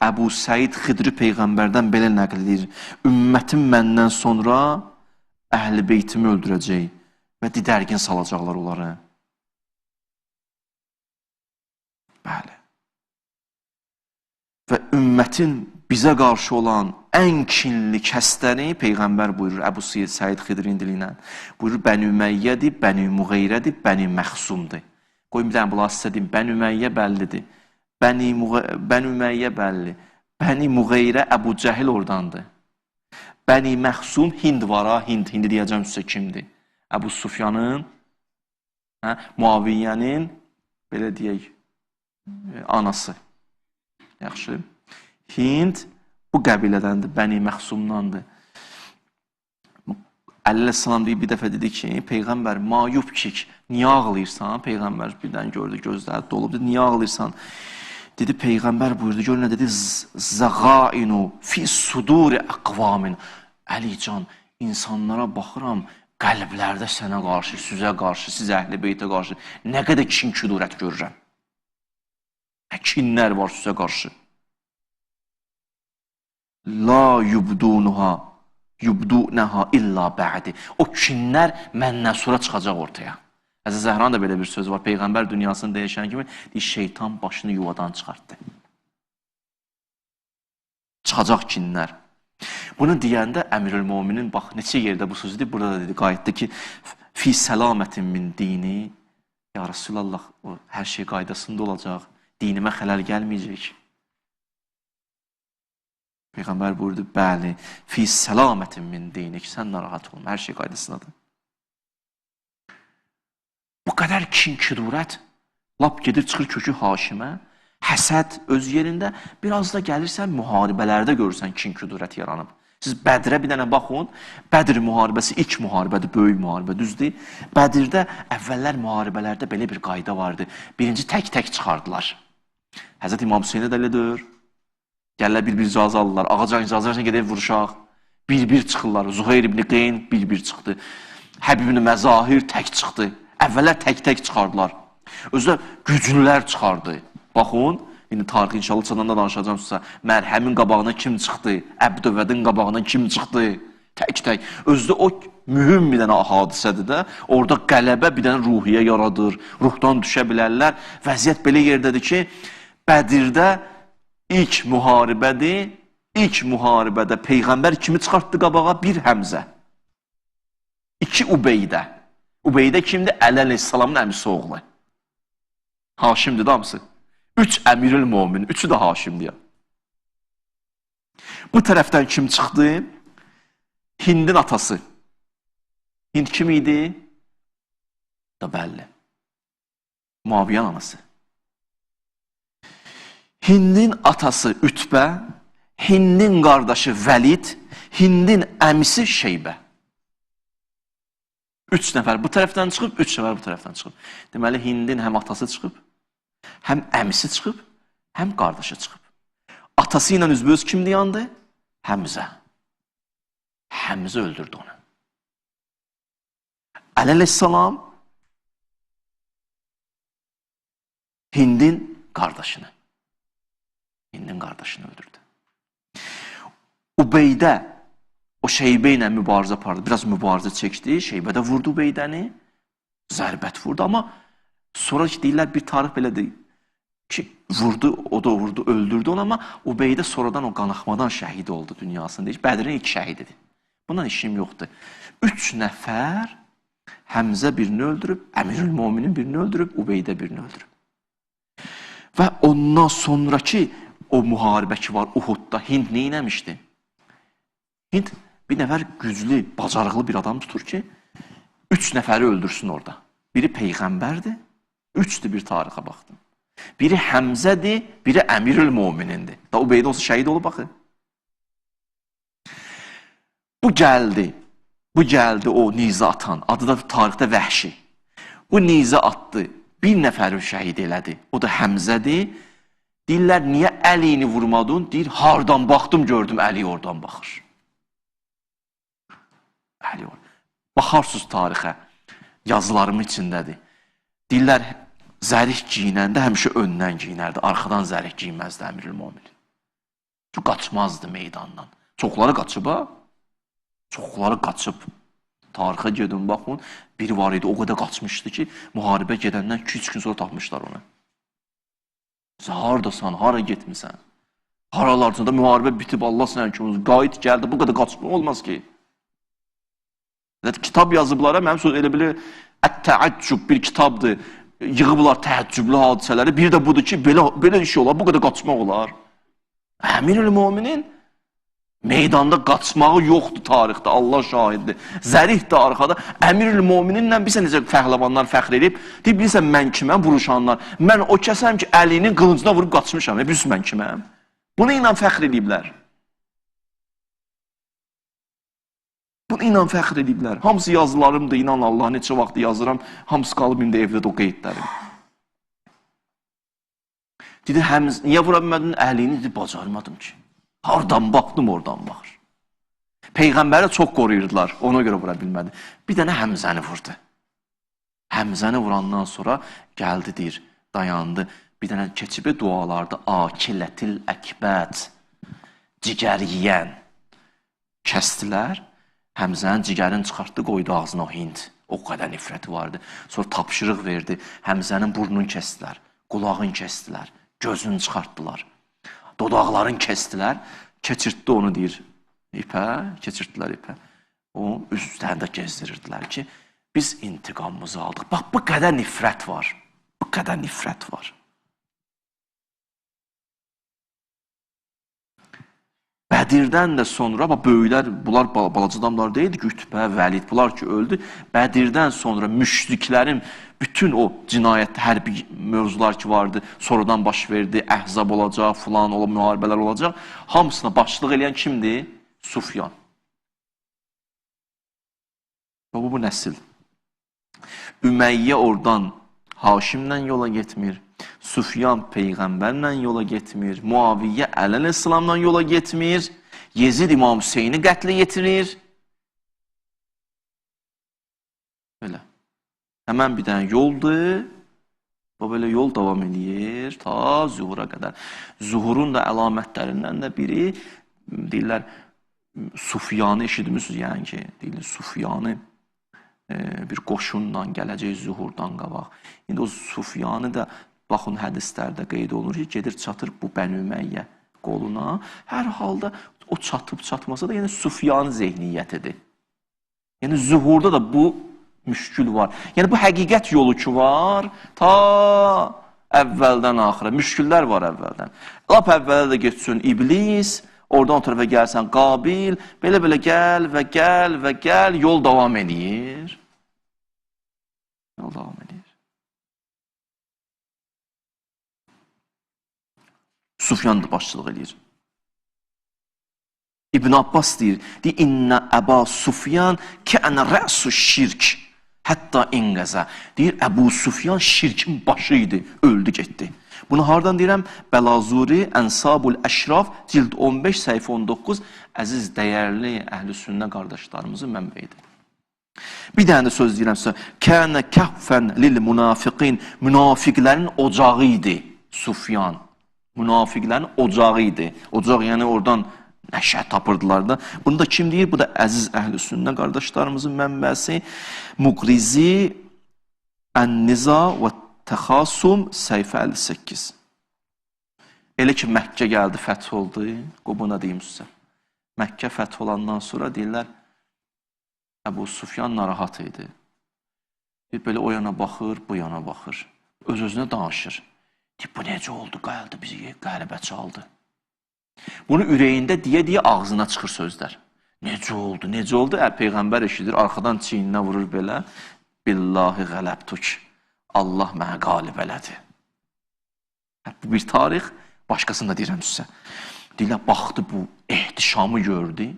Əbu Səid Xidri Peyğəmbərdən belə nəql edir. Ümmətim məndən sonra əhl-i beytimi öldürəcək və didərgin salacaqlar onları. Bəli. Və ümmətin bizə qarşı olan ən kinli kəsləri Peyğəmbər buyurur, Əbu Səid Xidrin dili ilə. Buyurur, Bəni Üməyyədir, Bəni Müğeyrədir, Bəni Məxsumdur. Qoyun bir dənə bunları sizə deyim. Bəni Üməyyə bəllidir. Bəni Üməyyə bəlli. Bəni Müğeyrə Əbu Cəhil oradandır. Bəni Məxsum Hind var ha, Hind. Hindi deyəcəm sizə kimdir? Əbu Sufyanın, Muaviyyənin, belə deyək, anası. Yaxşı. Hind bu qəbilədəndir, Bəni Məxsumdandır. Əli əleyhissalam deyib, bir dəfə dedi ki, Peyğəmbər, mayub kik, niyə ağlayırsan? Peyğəmbər birdən gördü, gözləri dolub, dedi, niyə ağlayırsan? Dedi, Peyğəmbər buyurdu, gör nə dedi, zəğainu fi suduri əqvamin. Əlican, insanlara baxıram, qəlblərdə sənə qarşı, sizə qarşı, siz əhl-i beytə qarşı nə qədər kin küdurət görürəm. Kinlər var sizə qarşı. La yubdunuha, yubdunaha illa bə'di. O kinlər məndən sonra çıxacaq ortaya. Həzrət Zəhranın da belə bir söz var. Peyğəmbər dünyasını dəyişən kimi deyir, şeytan başını yuvadan çıxartdı. Çıxacaq kinlər. Bunu deyəndə Əmirül Müminin, bax, neçə yerdə bu sözü deyir, burada da dedi, qayıtdı ki, fi səlamətin min dini, ya Rasulallah, o, hər şey qaydasında olacaq, dinimə xələl gəlməyəcək. Peyğəmbər buyurdu, bəli, fi səlamətin min dinik, sən narahat olma, hər şey qaydasındadır. Bu qədər kin-küdurət, lap gedir, çıxır kökü Haşimə, həsəd öz yerində, biraz da gəlirsən, müharibələrdə görürsən kin-küdurət yaranıb. Siz Bədirə bir dənə baxın, Bədir müharibəsi ilk müharibədir, böyük müharibə, düzdür. Bədirdə əvvəllər müharibələrdə belə bir qayda vardı. Birinci tək-tək çıxardılar. Həzrət İmam Hüseynə də elə deyir. Gəlirlər bir-bir icazə alırlar. Ağacan icazə versən gedək vuruşaq. Bir-bir çıxırlar. Zuheyr ibn Qeyn bir-bir çıxdı. Həbib ibn Məzahir tək çıxdı. Əvvəllər tək-tək çıxardılar. Özü də güclülər çıxardı. Baxın, indi tarixi inşallah çatanda danışacağım sizə. Mərhəmin qabağına kim çıxdı? Əbdövədin qabağına kim çıxdı? Tək-tək. Özü də o mühüm bir dənə hadisədir də. Orada qələbə bir dənə ruhiyyə yaradır. Ruhdan düşə bilərlər. Vəziyyət belə yerdədir ki, Bədirdə ilk müharibədir. İlk müharibədə Peyğəmbər kimi çıxartdı qabağa? Bir Həmzə. İki Ubeydə. Ubeydə kimdir? Əli əleyhissalamın əmisi oğlu. Haşimdir də hamısı. Üç Əmirül Mömin, üçü də Haşimdir. Bu tərəfdən kim çıxdı? Hindin atası. Hind kim idi? Da bəlli. Muaviyyənin anası. Hindin atası Ütbə, Hindin qardaşı Vəlid, Hindin əmisi Şeybə. Üç nəfər bu tərəfdən çıxıb, üç nəfər bu tərəfdən çıxıb. Deməli, Hindin həm atası çıxıb, həm əmisi çıxıb, həm qardaşı çıxıb. Atası ilə üzbəüz kim dayandı? Həmzə. Həmzə öldürdü onu. Əli əleyhissalam Hindin qardaşını. Hindin qardaşını öldürdü. Ubeydə o Şeybə ilə mübarizə apardı. Biraz mübarizə çəkdi. Şeybə də vurdu Ubeydəni. Zərbət vurdu. Amma sonra ki, deyirlər bir tarix belədir ki, vurdu, o da vurdu, öldürdü onu, amma Ubeydə sonradan o qanaxmadan şəhid oldu dünyasında. Bədirin ilk şəhididir. Bundan işim yoxdur. Üç nəfər Həmzə birini öldürüb, Əmirül Müminin birini öldürüb, Ubeydə birini öldürüb. Və ondan sonraki o müharibə ki var Uhudda, Hind nə eləmişdi? Hind bir nəfər güclü, bacarıqlı bir adam tutur ki, üç nəfəri öldürsün orada. Biri Peyğəmbərdir, üçdür bir tarixə baxdım. Biri Həmzədir, biri Əmirül Möminindir. Da Ubeydə olsa şəhid olub baxın. Bu gəldi, bu gəldi o nizə atan, adı da tarixdə Vəhşi. Bu nizə atdı, bir nəfəri şəhid elədi. O da Həmzədir. Deyirlər, niyə Əlini vurmadın? Deyir, hardan baxdım, gördüm, Əli oradan baxır. Əli oradan. Baxarsınız tarixə, yazılarımın içindədir. Deyirlər, zərih giyinəndə həmişə öndən giyinərdi, arxadan zərih giyinməzdi Əmirül Möminin. Çünki qaçmazdı meydandan. Çoxları qaçıb, ha? Çoxları qaçıb. Tarixə gedin, baxın, biri var idi, o qədər qaçmışdı ki, müharibə gedəndən 2-3 gün sonra tapmışlar onu. Sən haradasan, hara getmisən? Haralarsan da müharibə bitib, Allah sənə ki, qayıt gəldi, bu qədər qaçmaq olmaz ki. Kitab yazıblar, mənim söz elə bilir, Ət-təəccüb bir kitabdır. Yığıblar təəccüblü hadisələri. Bir də budur ki, belə iş olar, bu qədər qaçmaq olar. Əmirül Müminin meydanda qaçmağı yoxdur tarixdə, Allah şahiddir. Zərih də arxada. Əmirül Mömininlə bilirsən necə fəhləvanlar fəxr edib. Deyib, bilirsən mən kiməm vuruşanlar? Mən o kəsəm ki, Əlinin qılıncına vurub qaçmışam. Bilirsən mən kiməm? Bunu ilə fəxr ediblər. Bunu inan fəxr ediblər. Hamısı yazılarımdır, inan Allah, neçə vaxt yazıram, hamısı qalıb indi evdə də o qeydlərim. Dedi, niyə vura bilmədin? Əlini dedi, bacarmadım ki. Hardan baxdım, oradan baxır. Peyğəmbəri çox qoruyurdular, ona görə vura bilmədi. Bir dənə Həmzəni vurdu. Həmzəni vurandan sonra gəldi, deyir, dayandı. Bir dənə keçibi dualarda akilətil əkbət, cigər yiyən kəstilər. Həmzənin cigərini çıxartdı, qoydu ağzına o Hind. O qədər nifrəti vardı. Sonra tapşırıq verdi. Həmzənin burnunu kəstilər, qulağını kəstilər, gözünü çıxartdılar, dodaqlarını kəstilər. Keçirtdi onu, deyir, ipə, keçirtdilər ipə. O, üzlərində gezdirirdilər ki, biz intiqamımızı aldıq. Bax, bu qədər nifrət var. Bu qədər nifrət var. Bədirdən də sonra, bax, böyüklər, bunlar balaca adamlar deyildi ki, Ütbə, Vəlid, bunlar ki, öldü. Bədirdən sonra müşriklərin bütün o cinayət, hərbi mövzular ki vardı, sonradan baş verdi, əhzab olacaq, filan, müharibələr olacaq. Hamısına başçılıq eləyən kimdir? Sufyan. Bu nəsil. Üməyyə oradan Haşimlə yola getmir. Sufyan Peyğəmbərlə yola getmir. Muaviyyə Əli əleyhissalamla yola getmir. Yezid İmam Hüseyni qətlə yetirir. Belə. Həmən bir dənə yoldur. Bu belə yol davam edir ta zuhura qədər. Zuhurun da əlamətlərindən də biri deyirlər, Sufyanı eşitmişsiniz, yəni ki, deyirlər Sufyanı bir qoşunla gələcək zuhurdan qabaq. İndi o Sufyanı da baxın hədislərdə qeyd olunur ki, gedir çatır bu Bəni Üməyyə qoluna. Hər halda o çatıb çatmasa da yəni Sufyanı zehniyyətidir. Yəni zuhurda da bu müşkül var. Yəni bu həqiqət yolu ki var, ta əvvəldən axıra. Müşküllər var əvvəldən. Lap əvvələ də getsin İblis, oradan o tərəfə gəlsən Qabil, belə-belə gəl və gəl və gəl, yol davam edir. Yol davam edir. Sufyan da başçılıq edir. İbn Abbas deyir, İnnə Əba Sufyan kənə rəsu şirk, hətta inqəzə. Deyir, Əbu Sufyan şirkin başı idi, öldü, getdi. Bunu hardan deyirəm? Bəlazuri, Ənsabul Əşraf, cild 15, səhifə 19, əziz, dəyərli əhl-i sünnə qardaşlarımızın mənbəyidir. Bir dənə də söz deyirəm sizə. Kənə kəhfən lil münafiqin, münafiqlərin ocağı idi Sufyan. Münafiqlərin ocağı idi. Ocaq, yəni oradan nəşə tapırdılar da. Bunu da kim deyir? Bu da əziz əhl-i sünnə qardaşlarımızın mənbəsi. Muqrizi, Ən-Niza və Təxasum, səhifə 58. Elə ki, Məkkə gəldi, fəth oldu. Qoy buna deyim sizə. Məkkə fəth olandan sonra deyirlər, Əbu Sufyan narahat idi. Bir belə o yana baxır, bu yana baxır. Öz-özünə danışır. Deyir, bu necə oldu, gəldi bizi, qələbə çaldı. Bunu ürəyində deyə-deyə ağzına çıxır sözlər. Necə oldu, necə oldu? Peyğəmbər eşidir, arxadan çiyninə vurur belə. Billahi qələbtuk. Allah mənə qalib elədi. Bu bir tarix, başqasını da deyirəm sizə. Deyirlər, baxdı bu ehtişamı gördü.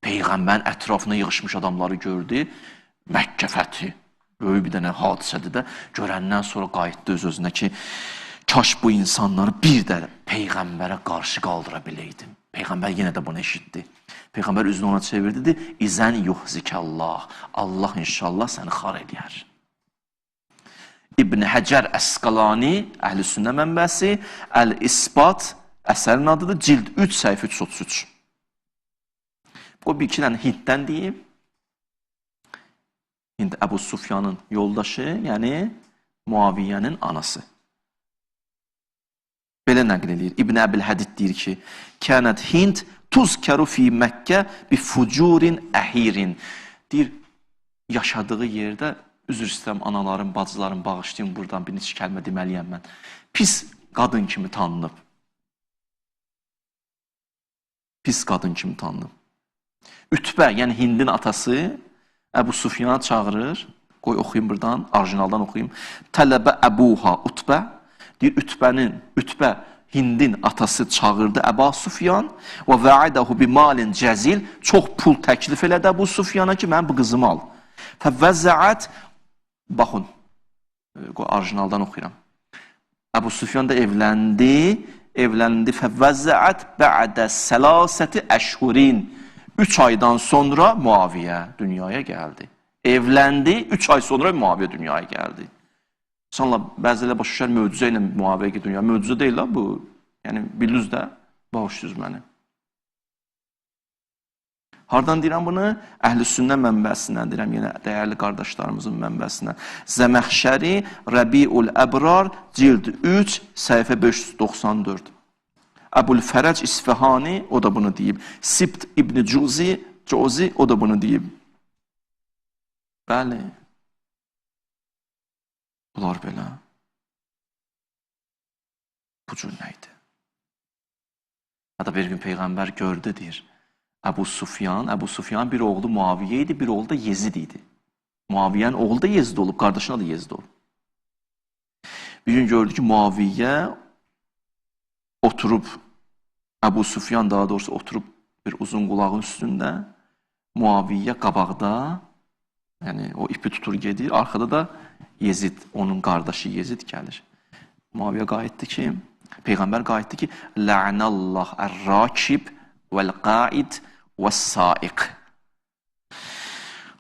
Peyğəmbərin ətrafına yığışmış adamları gördü. Məkkə fəthi, böyük bir dənə hadisədir də. Görəndən sonra qayıtdı öz-özünə ki, kaş bu insanları bir də Peyğəmbərə qarşı qaldıra biləydim. Peyğəmbər yenə də bunu eşitdi. Peyğəmbər üzünü ona çevirdi, dedi, İzən yuhzikəllah, Allah inşallah səni xar eləyər. İbn Həcər Əsqalani, Əhl-i Sünnə mənbəsi, Əl-İsbat əsərin adıdır, cild 3, səhifə 333. O bir iki dənə Hinddən deyim. Hind Əbu Sufyanın yoldaşı, yəni Muaviyyənin anası. Belə nəql eləyir. İbn Əbil Hədid deyir ki, Kənət Hind tuzkəru fi Məkkə bi fucurin əhirin. Deyir, yaşadığı yerdə, üzr istəyirəm, anaların, bacıların bağışlayın buradan bir neçə kəlmə deməliyəm mən. Pis qadın kimi tanınıb. Pis qadın kimi tanınıb. Ütbə, yəni Hindin atası Əbu Sufyanı çağırır. Qoy oxuyum buradan, orijinaldan oxuyum. Tələbə Əbuha Utbə. Deyir, Ütbə Hindin atası çağırdı Əbu Sufyan və vəadahu bi malin cəzil, çox pul təklif elədi Əbu Sufyana ki, mən bu qızımı al. Fəvəzzəət, baxın, orijinaldan oxuyuram. Əbu Sufyan da evləndi, fəvəzzəət bə'də səlasəti əşhurin. 3 aydan sonra Muaviyə dünyaya gəldi. Evləndi, 3 ay sonra Muaviyə dünyaya gəldi. İnsanlar bəziləri başa düşər möcüzə ilə Muaviyə dünya. Möcüzə deyil la bu. Yəni biliriz də, bağışlayız məni. Hardan deyirəm bunu? Əhl-i Sünnə mənbəsindən deyirəm, yenə dəyərli qardaşlarımızın mənbəsindən. Zəməxşəri, Rəbiul Əbrar, cild 3, səhifə 594. Əbul Fərəc İsfəhani, o da bunu deyib. Sibt İbn Cuzi, o da bunu deyib. Bəli. Bunlar belə. Bu cür nə idi? Hətta bir gün Peyğəmbər gördü, deyir. Əbu Sufyan bir oğlu Muaviyə idi, bir oğlu da Yezid idi. Muaviyyənin oğlu da Yezid olub, qardaşına da Yezid olub. Bir gün gördü ki, Muaviyə oturub, Əbu Sufyan daha doğrusu oturub bir uzun qulağın üstündə, Muaviyə qabaqda, yəni o ipi tutur gedir, arxada da Yezid, onun qardaşı Yezid gəlir. Muaviyə qayıtdı ki, Peyğəmbər qayıtdı ki, Lə'nəllah ər-rakib vəl-qaid vəs-saiq.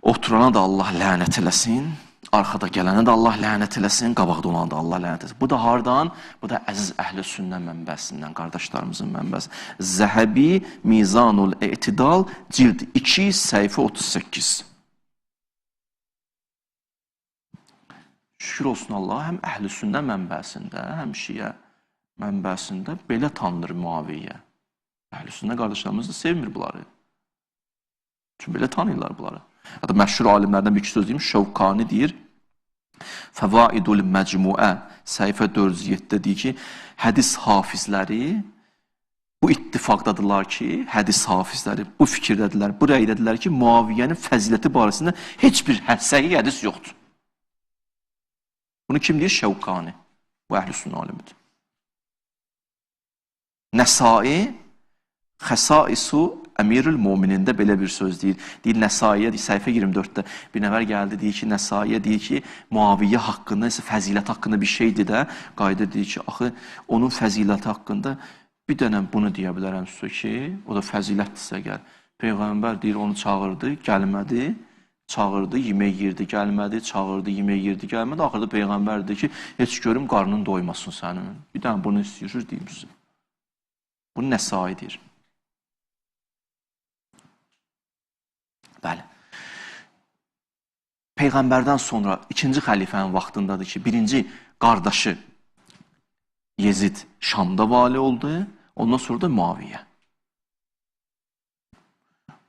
Oturana da Allah lənət eləsin, arxada gələnə də Allah lənət eləsin, qabaqda olana da Allah lənət eləsin. Bu da hardan? Bu da əziz əhl-i sünnə mənbəsindən, qardaşlarımızın mənbəsi. Zəhəbi Mizanul Etidal, cild 2, səhifə 38. Şükür olsun Allah, həm əhl-i sünnə mənbəsində, həm şiə mənbəsində belə tanınır Muaviyə. Əhl-i sünnə qardaşlarımız da sevmir bunları. Çünki belə tanıyırlar bunları. Hətta məşhur alimlərdən bir iki söz deyim, Şəvkani deyir, Fəvaidul Məcmuə, səhifə 407-də deyir ki, hədis hafizləri bu ittifaqdadırlar ki, hədis hafizləri bu fikirdədirlər, bu rəydədirlər ki, Muaviyyənin fəziləti barəsində heç bir səhih hədis yoxdur. Bunu kim deyir? Şəvkani. Bu əhl-i sünnə alimidir. Nəsai, Xəsaisu Əmirül Möminində belə bir söz deyir. Deyir, Nəsaiyə, səhifə 24-də bir nəfər gəldi, deyir ki, Nəsaiyə deyir ki, Muaviyə haqqında, fəziləti haqqında bir şeydir də. Qayıdır, deyir ki, axı, onun fəziləti haqqında bir dənə bunu deyə bilərəm sizə ki, o da fəzilətdirsə gəl. Peyğəmbər deyir, onu çağırdı, gəlmədi. Çağırdı, yemək yerdi, gəlmədi. Çağırdı, yemək yerdi, gəlmədi. Axırda Peyğəmbər dedi ki, heç görüm qarnın doymasın sənin. Bir dənə bunu istəyirsiniz, deyim sizə. Bunu Nəsai deyir. Bəli. Peyğəmbərdən sonra ikinci xəlifənin vaxtındadır ki, birinci qardaşı Yezid Şamda vali oldu, ondan sonra da Muaviyə.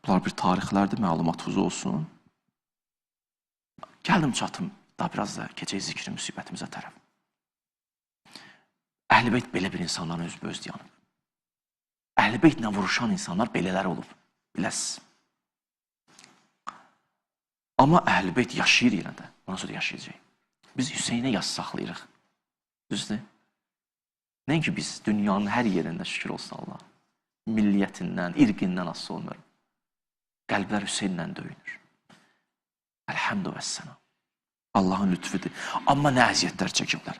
Bunlar bir tarixlərdir, məlumatınız olsun. Gəldim çatım, daha biraz da keçək zikri müsibətimizə tərəf. Əhl-i Beyt belə bir insanların özböz dayanıb. Əhl-i Beytlə vuruşan insanlar belələr olub, biləsiniz. Amma Əhl-i Beyt yaşayır yenə də, ondan sonra yaşayacaq. Biz Hüseynə yas saxlayırıq, düzdür? Nəinki biz dünyanın hər yerində şükür olsun Allah, milliyyətindən, irqindən asılı olmuyor. Qəlblər Hüseynlə döyünür. Əlhəmdü vəssəlam. Allahın lütfüdür. Amma nə əziyyətlər çəkiblər.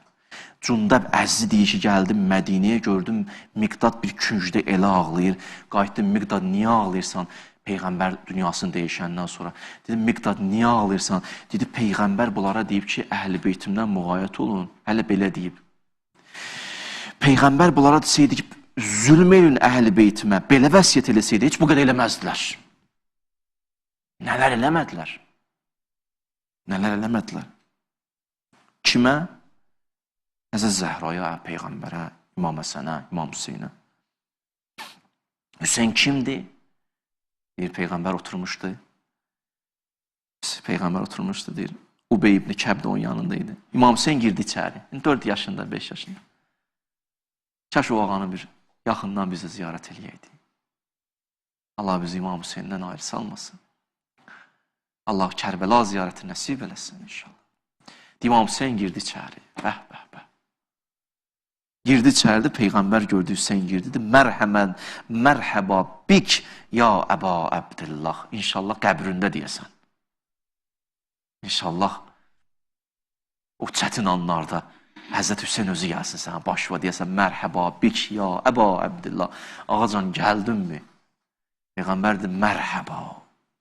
Cundəb Əzzi deyir ki, gəldim Mədinəyə, gördüm Miqdad bir küncdə elə ağlayır. Qayıtdım, Miqdad niyə ağlayırsan? Peyğəmbər dünyasını dəyişəndən sonra. Dedim, Miqdad niyə ağlayırsan? Dedi, Peyğəmbər bunlara deyib ki, əhl-i beytimdən müğayət olun. Hələ belə deyib. Peyğəmbər bunlara deseydi ki, zülm eləyin əhl-i beytimə, belə vəsiyyət eləseydi, heç bu qədər eləməzdilər. Nələr eləmədilər? Nələr eləmədilər? Kimə? Həzrət Zəhraya, Peyğəmbərə, İmam Həsənə, İmam Hüseynə. Hüseyn kimdir? Deyir, Peyğəmbər oturmuşdu. Peyğəmbər oturmuşdu, deyir. Ubey ibn Kəb də onun yanında idi. İmam Hüseyn girdi içəri. 4 yaşında, 5 yaşında. Kaş o ağanı bir yaxından bizə ziyarət eləyəydi. Allah bizi İmam Hüseyndən ayrı salmasın. Allah Kərbəla ziyarəti nəsib eləsin inşallah. İmam Hüseyn girdi içəri. Bəh, bəh, bəh. Girdi içəridə, Peyğəmbər gördü, Hüseyn girdi, dedi, mərhəmən, mərhəba bik, ya Əba Əbdillah. İnşallah qəbrində deyəsən. İnşallah o çətin anlarda Həzrət Hüseyn özü gəlsin sənə, başva deyəsən, mərhəba bik, ya Əba Əbdillah. Ağacan, gəldinmi? Peyğəmbər dedi, mərhəba,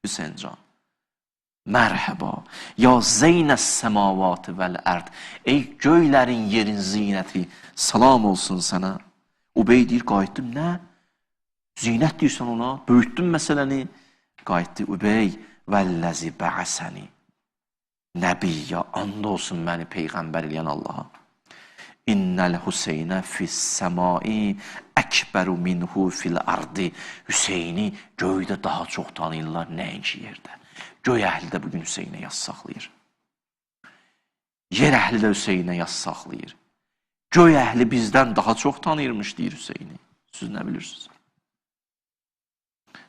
Hüseyncan. Mərhəba, ya zeynəs səmavatı vəl ərd. Ey göylərin, yerin zinəti, salam olsun sənə. Ubey deyir, qayıtdım, nə? Zinət deyirsən ona, böyütdün məsələni. Qayıtdı, Ubey, vəlləzi bəəsəni. Nəbiyyə, and olsun məni peyğəmbər eləyən Allaha. İnnəl Hüseynə fis-səmai əkbəru minhu fil ardı. Hüseyni göydə daha çox tanıyırlar, nəinki yerdə. Göy əhli də bugün Hüseynə yas saxlayır. Yer əhli də Hüseynə yas saxlayır. Göy əhli bizdən daha çox tanıyırmış, deyir Hüseyni. Siz nə bilirsiniz?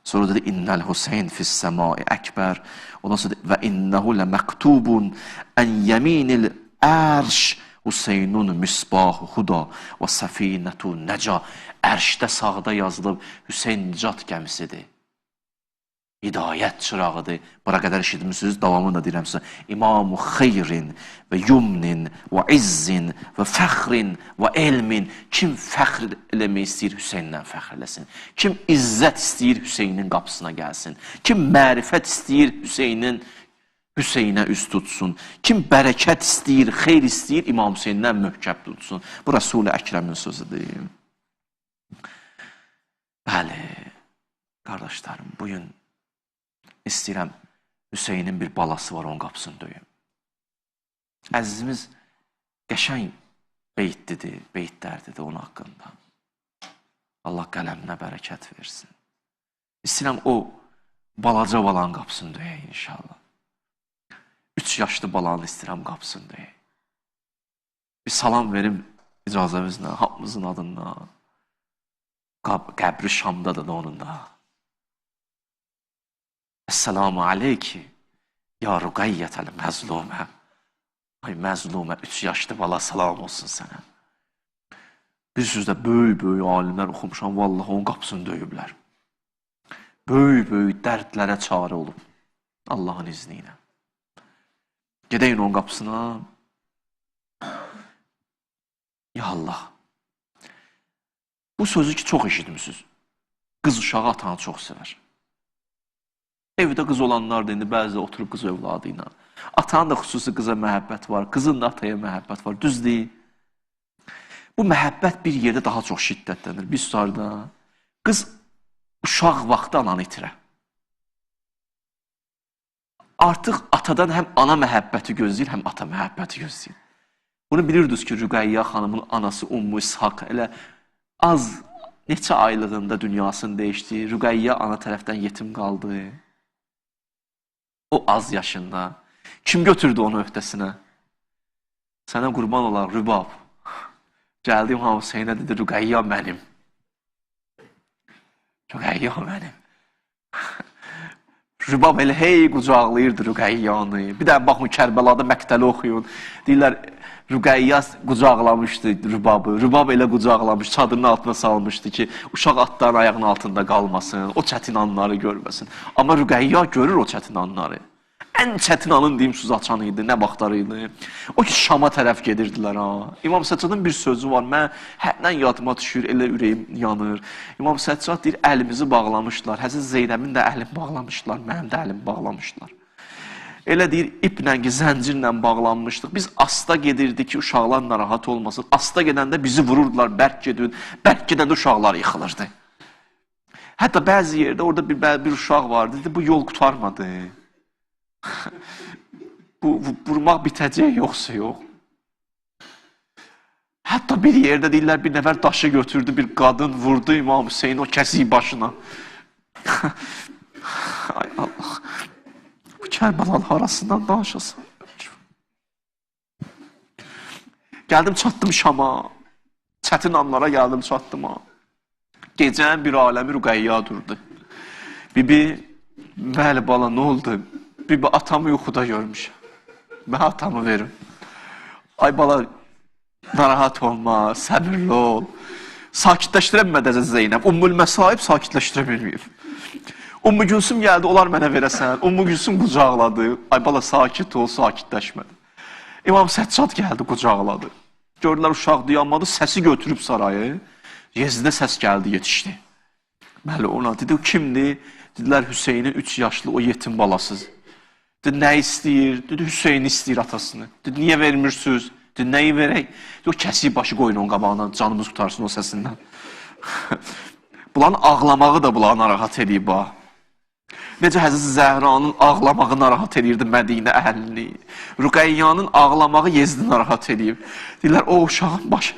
Sonra dedi, İnnəl Hüseyn fis-səmai əkbər. Ondan sonra və innəhu ləməktubun ən yəminil ərş Hüseynun misbahu huda və səfinətu nəca. Ərşdə sağda yazılıb Hüseyn nicat gəmisidir. Hidayət çırağıdır. Bura qədər eşitmişsiniz, davamını da deyirəm sizə. İmamu xeyrin və yumnin və izzin və fəxrin və elmin. Kim fəxr eləmək istəyir, Hüseyndən fəxr eləsin. Kim izzət istəyir, Hüseynin qapısına gəlsin. Kim mərifət istəyir, Hüseynə üz tutsun. Kim bərəkət istəyir, xeyr istəyir, İmam Hüseyndən möhkəm tutsun. Bu Rasul-i Əkrəmin sözüdür. Bəli, qardaşlarım, bugün istəyirəm, Hüseynin bir balası var, onun qapısını döyüm. Əzizimiz qəşəng beyt dedi, beytlər dedi onun haqqında. Allah qələminə bərəkət versin. İstəyirəm o balaca balanın qapısını döyək inşallah. 3 yaşlı balanı istəyirəm qapısını döyək. Bir salam verim icazəmizlə, hamımızın adından. Qəbri Şamdadır da onun da. Esselamu aleyki ya Ruqayyətəl məzlumə. Ay məzlumə, 3 yaşlı bala salam olsun sənə. Bilirsiniz də, böyük-böyük alimlər oxumuşam, vallahi onun qapısını döyüblər. Böyük-böyük dərdlərə çarə olub Allahın izni ilə. Gedəyin onun qapısına. Ya Allah. Bu sözü ki, çox eşitmişsiniz. Qız uşağı atanı çox sevər. Evdə qız olanlar da indi bəzi oturub qız övladı ilə. Atanın da xüsusi qıza məhəbbət var, qızın da ataya məhəbbət var. Düz deyil. Bu məhəbbət bir yerdə daha çox şiddətlənir. Bir tutarda qız uşaq vaxtı ananı itirər. Artıq atadan həm ana məhəbbəti gözləyir, həm ata məhəbbəti gözləyir. Bunu bilirdiniz ki, Rüqəyyə xanımın anası Ummu İshaq elə az neçə aylığında dünyasını dəyişdi. Rüqəyyə ana tərəfdən yetim qaldı. O az yaşında. Kim götürdü onu öhdəsinə? Sənə qurban olar, Rübab. Gəldi İmam Hüseynə dedi, Rüqəyyə mənim. Rüqəyyə mənim. Rübab elə hey qucaqlayırdı Rüqəyyanı. Bir də baxın Kərbəlada məqtəli oxuyun. Deyirlər, Rüqəyya qucaqlamışdı Rübabı. Rübab elə qucaqlamış, çadırın altına salmışdı ki, uşaq atların ayağının altında qalmasın, o çətin anları görməsin. Amma Rüqəyya görür o çətin anları. Ən çətin anın deyim söz açan idi, nə vaxtları idi. O ki, Şama tərəf gedirdilər ha. İmam Səccadın bir sözü var, mən hərdən yadıma düşür, elə ürəyim yanır. İmam Səccad deyir, əlimizi bağlamışdılar. Həzrət Zeynəbin də əlini bağlamışdılar, mənim də əlimi bağlamışdılar. Elə deyir, iplə ki, zəncirlə bağlanmışdıq. Biz asta gedirdik ki, uşaqlar narahat olmasın. Asta gedəndə bizi vururdular, bərk gedin. Bərk gedəndə uşaqlar yıxılırdı. Hətta bəzi yerdə orada bir uşaq vardı, dedi, bu yol qurtarmadı. Bu vurmaq bitəcək, yoxsa yox. Hətta bir yerdə deyirlər, bir nəfər daşı götürdü, bir qadın vurdu İmam Hüseyin o kəsik başına. Ay Allah. Bu Kərbəlanın harasından danışasan? Gəldim, çatdım Şama. Çətin anlara gəldim, çatdım ha. Gecənin bir aləmi Rüqəyya durdu. Bibi, bəli bala, nə oldu? Bibi, atamı yuxuda görmüşəm. Mən atamı verim. Ay bala, Narahat olma, səbirli ol. Sakitləşdirə bilmədi Zeynəb. Ummül Məsaib sakitləşdirə bilməyib. Ümmü Gülsüm gəldi, onlar mənə verəsən. Ümmü Gülsüm qucaqladı. Ay bala, sakit ol, sakitləşmədi. İmam Səccad gəldi, qucaqladı. Gördülər, uşaq dayanmadı, səsi götürüb sarayı. Yezidə səs gəldi, yetişdi. Bəli, ona dedi, o kimdir? Dedilər, Hüseynin 3 yaşlı o yetim balasız. Dedi, nə istəyir? Dedi, Hüseyin istəyir atasını. Dedi, niyə vermirsiniz? Dedi, nəyi verək? Dedi, o kəsik başı qoyun onun qabağına, canımız qurtarsın o səsindən. Bunların ağlamağı da bunları narahat eləyib ha. Necə Həzrəti Zəhranın ağlamağı narahat eləyirdi Mədinə əhlini. Rüqəyyanın ağlamağı Yezdi narahat eləyib. Deyirlər, o uşağın başı,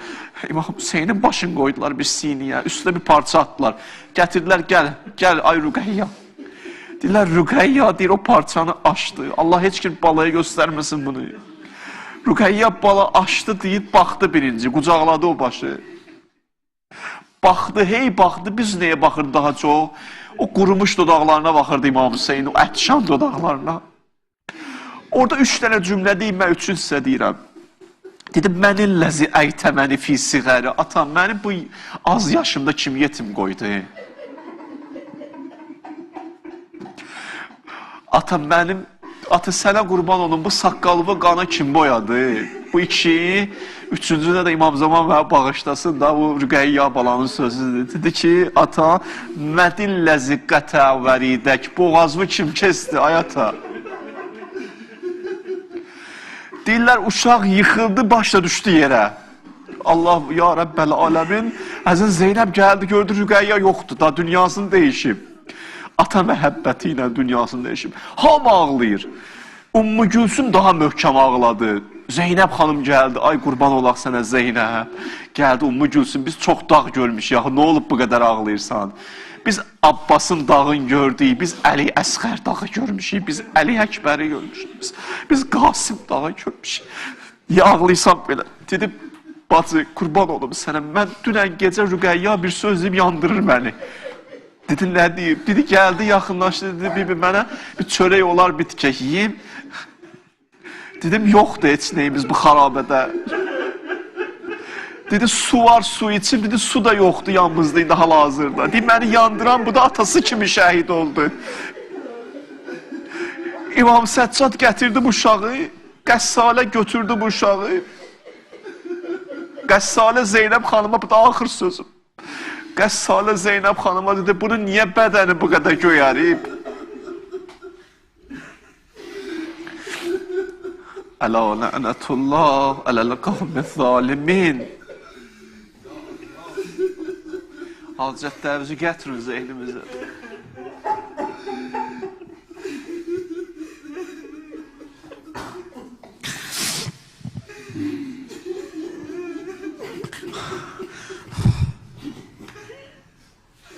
İmam Hüseynin başını qoydular bir siniyə, üstünə bir parça atdılar. Gətirdilər, gəl, gəl ay Rüqəyya. Deyirlər, Rüqəyya deyir, o parçanı açdı. Allah heç kim balaya göstərməsin bunu. Rüqəyya bala açdı deyib, baxdı birinci, qucaqladı o başı. Baxdı, hey baxdı, biz nəyə baxırdı daha çox? O qurumuş dodaqlarına baxırdı İmam Hüseyin, o ətşan dodaqlarına. Orada 3 dənə cümlə deyim, mən üçün sizə deyirəm. Dedi, mənin ləzi əytəməni fi siğəri. Atam, məni bu az yaşımda kim yetim qoydu? Atam, mənim, ata sənə qurban olum, bu saqqalımı qana kim boyadı? Bu iki, üçüncüdə də İmam Zaman mənə bağışlasın da, bu Rüqəyya balanın sözüdür. Dedi ki, ata, mədilləzi qətə vəridək, boğazımı kim kesti, ay ata? Deyirlər, uşaq yıxıldı, başla düşdü yerə. Allah, ya Rəbbəl aləmin, Həzrət Zeynəb gəldi, gördü, Rüqəyya yoxdur, da dünyasını dəyişib. Ata məhəbbəti ilə dünyasını dəyişib. Hamı ağlayır. Ümmü Gülsüm daha möhkəm ağladı. Zeynəb xanım gəldi, ay qurban olaq sənə Zeynəb. Gəldi Ümmü Gülsüm, biz çox dağ görmüşük, axı nə olub bu qədər ağlayırsan? Biz Abbasın dağını gördük, biz Əli Əsxər dağı görmüşük, biz Əli Əkbəri görmüşük, biz Qasım dağı görmüşük. Niyə ağlayırsan belə? Dedi, bacı, qurban olum sənə, mən dünən gecə Rüqəyya bir söz deyib yandırır məni. Dedi, nə deyib? Dedi, gəldi, yaxınlaşdı, dedi, bibi, mənə bir çörək olar, bir tikək yiyim. Dedim, yoxdur heç neyimiz bu xarabədə. Dedi, su var, su içim. Dedi, su da yoxdur yanımızda indi hal-hazırda. Dedi, məni yandıran bu da atası kimi şəhid oldu. İmam Səccad gətirdi bu uşağı, Qəssalə götürdü bu uşağı. Qəssalə Zeynəb xanıma, bu da axır sözüm. Qəssalə Zeynəb xanıma dedi, bunun niyə bədəni bu qədər göyərib? Əla lənətullah ələl qavmi zalimin. Hacətlərinizi gətirin zehnimizə.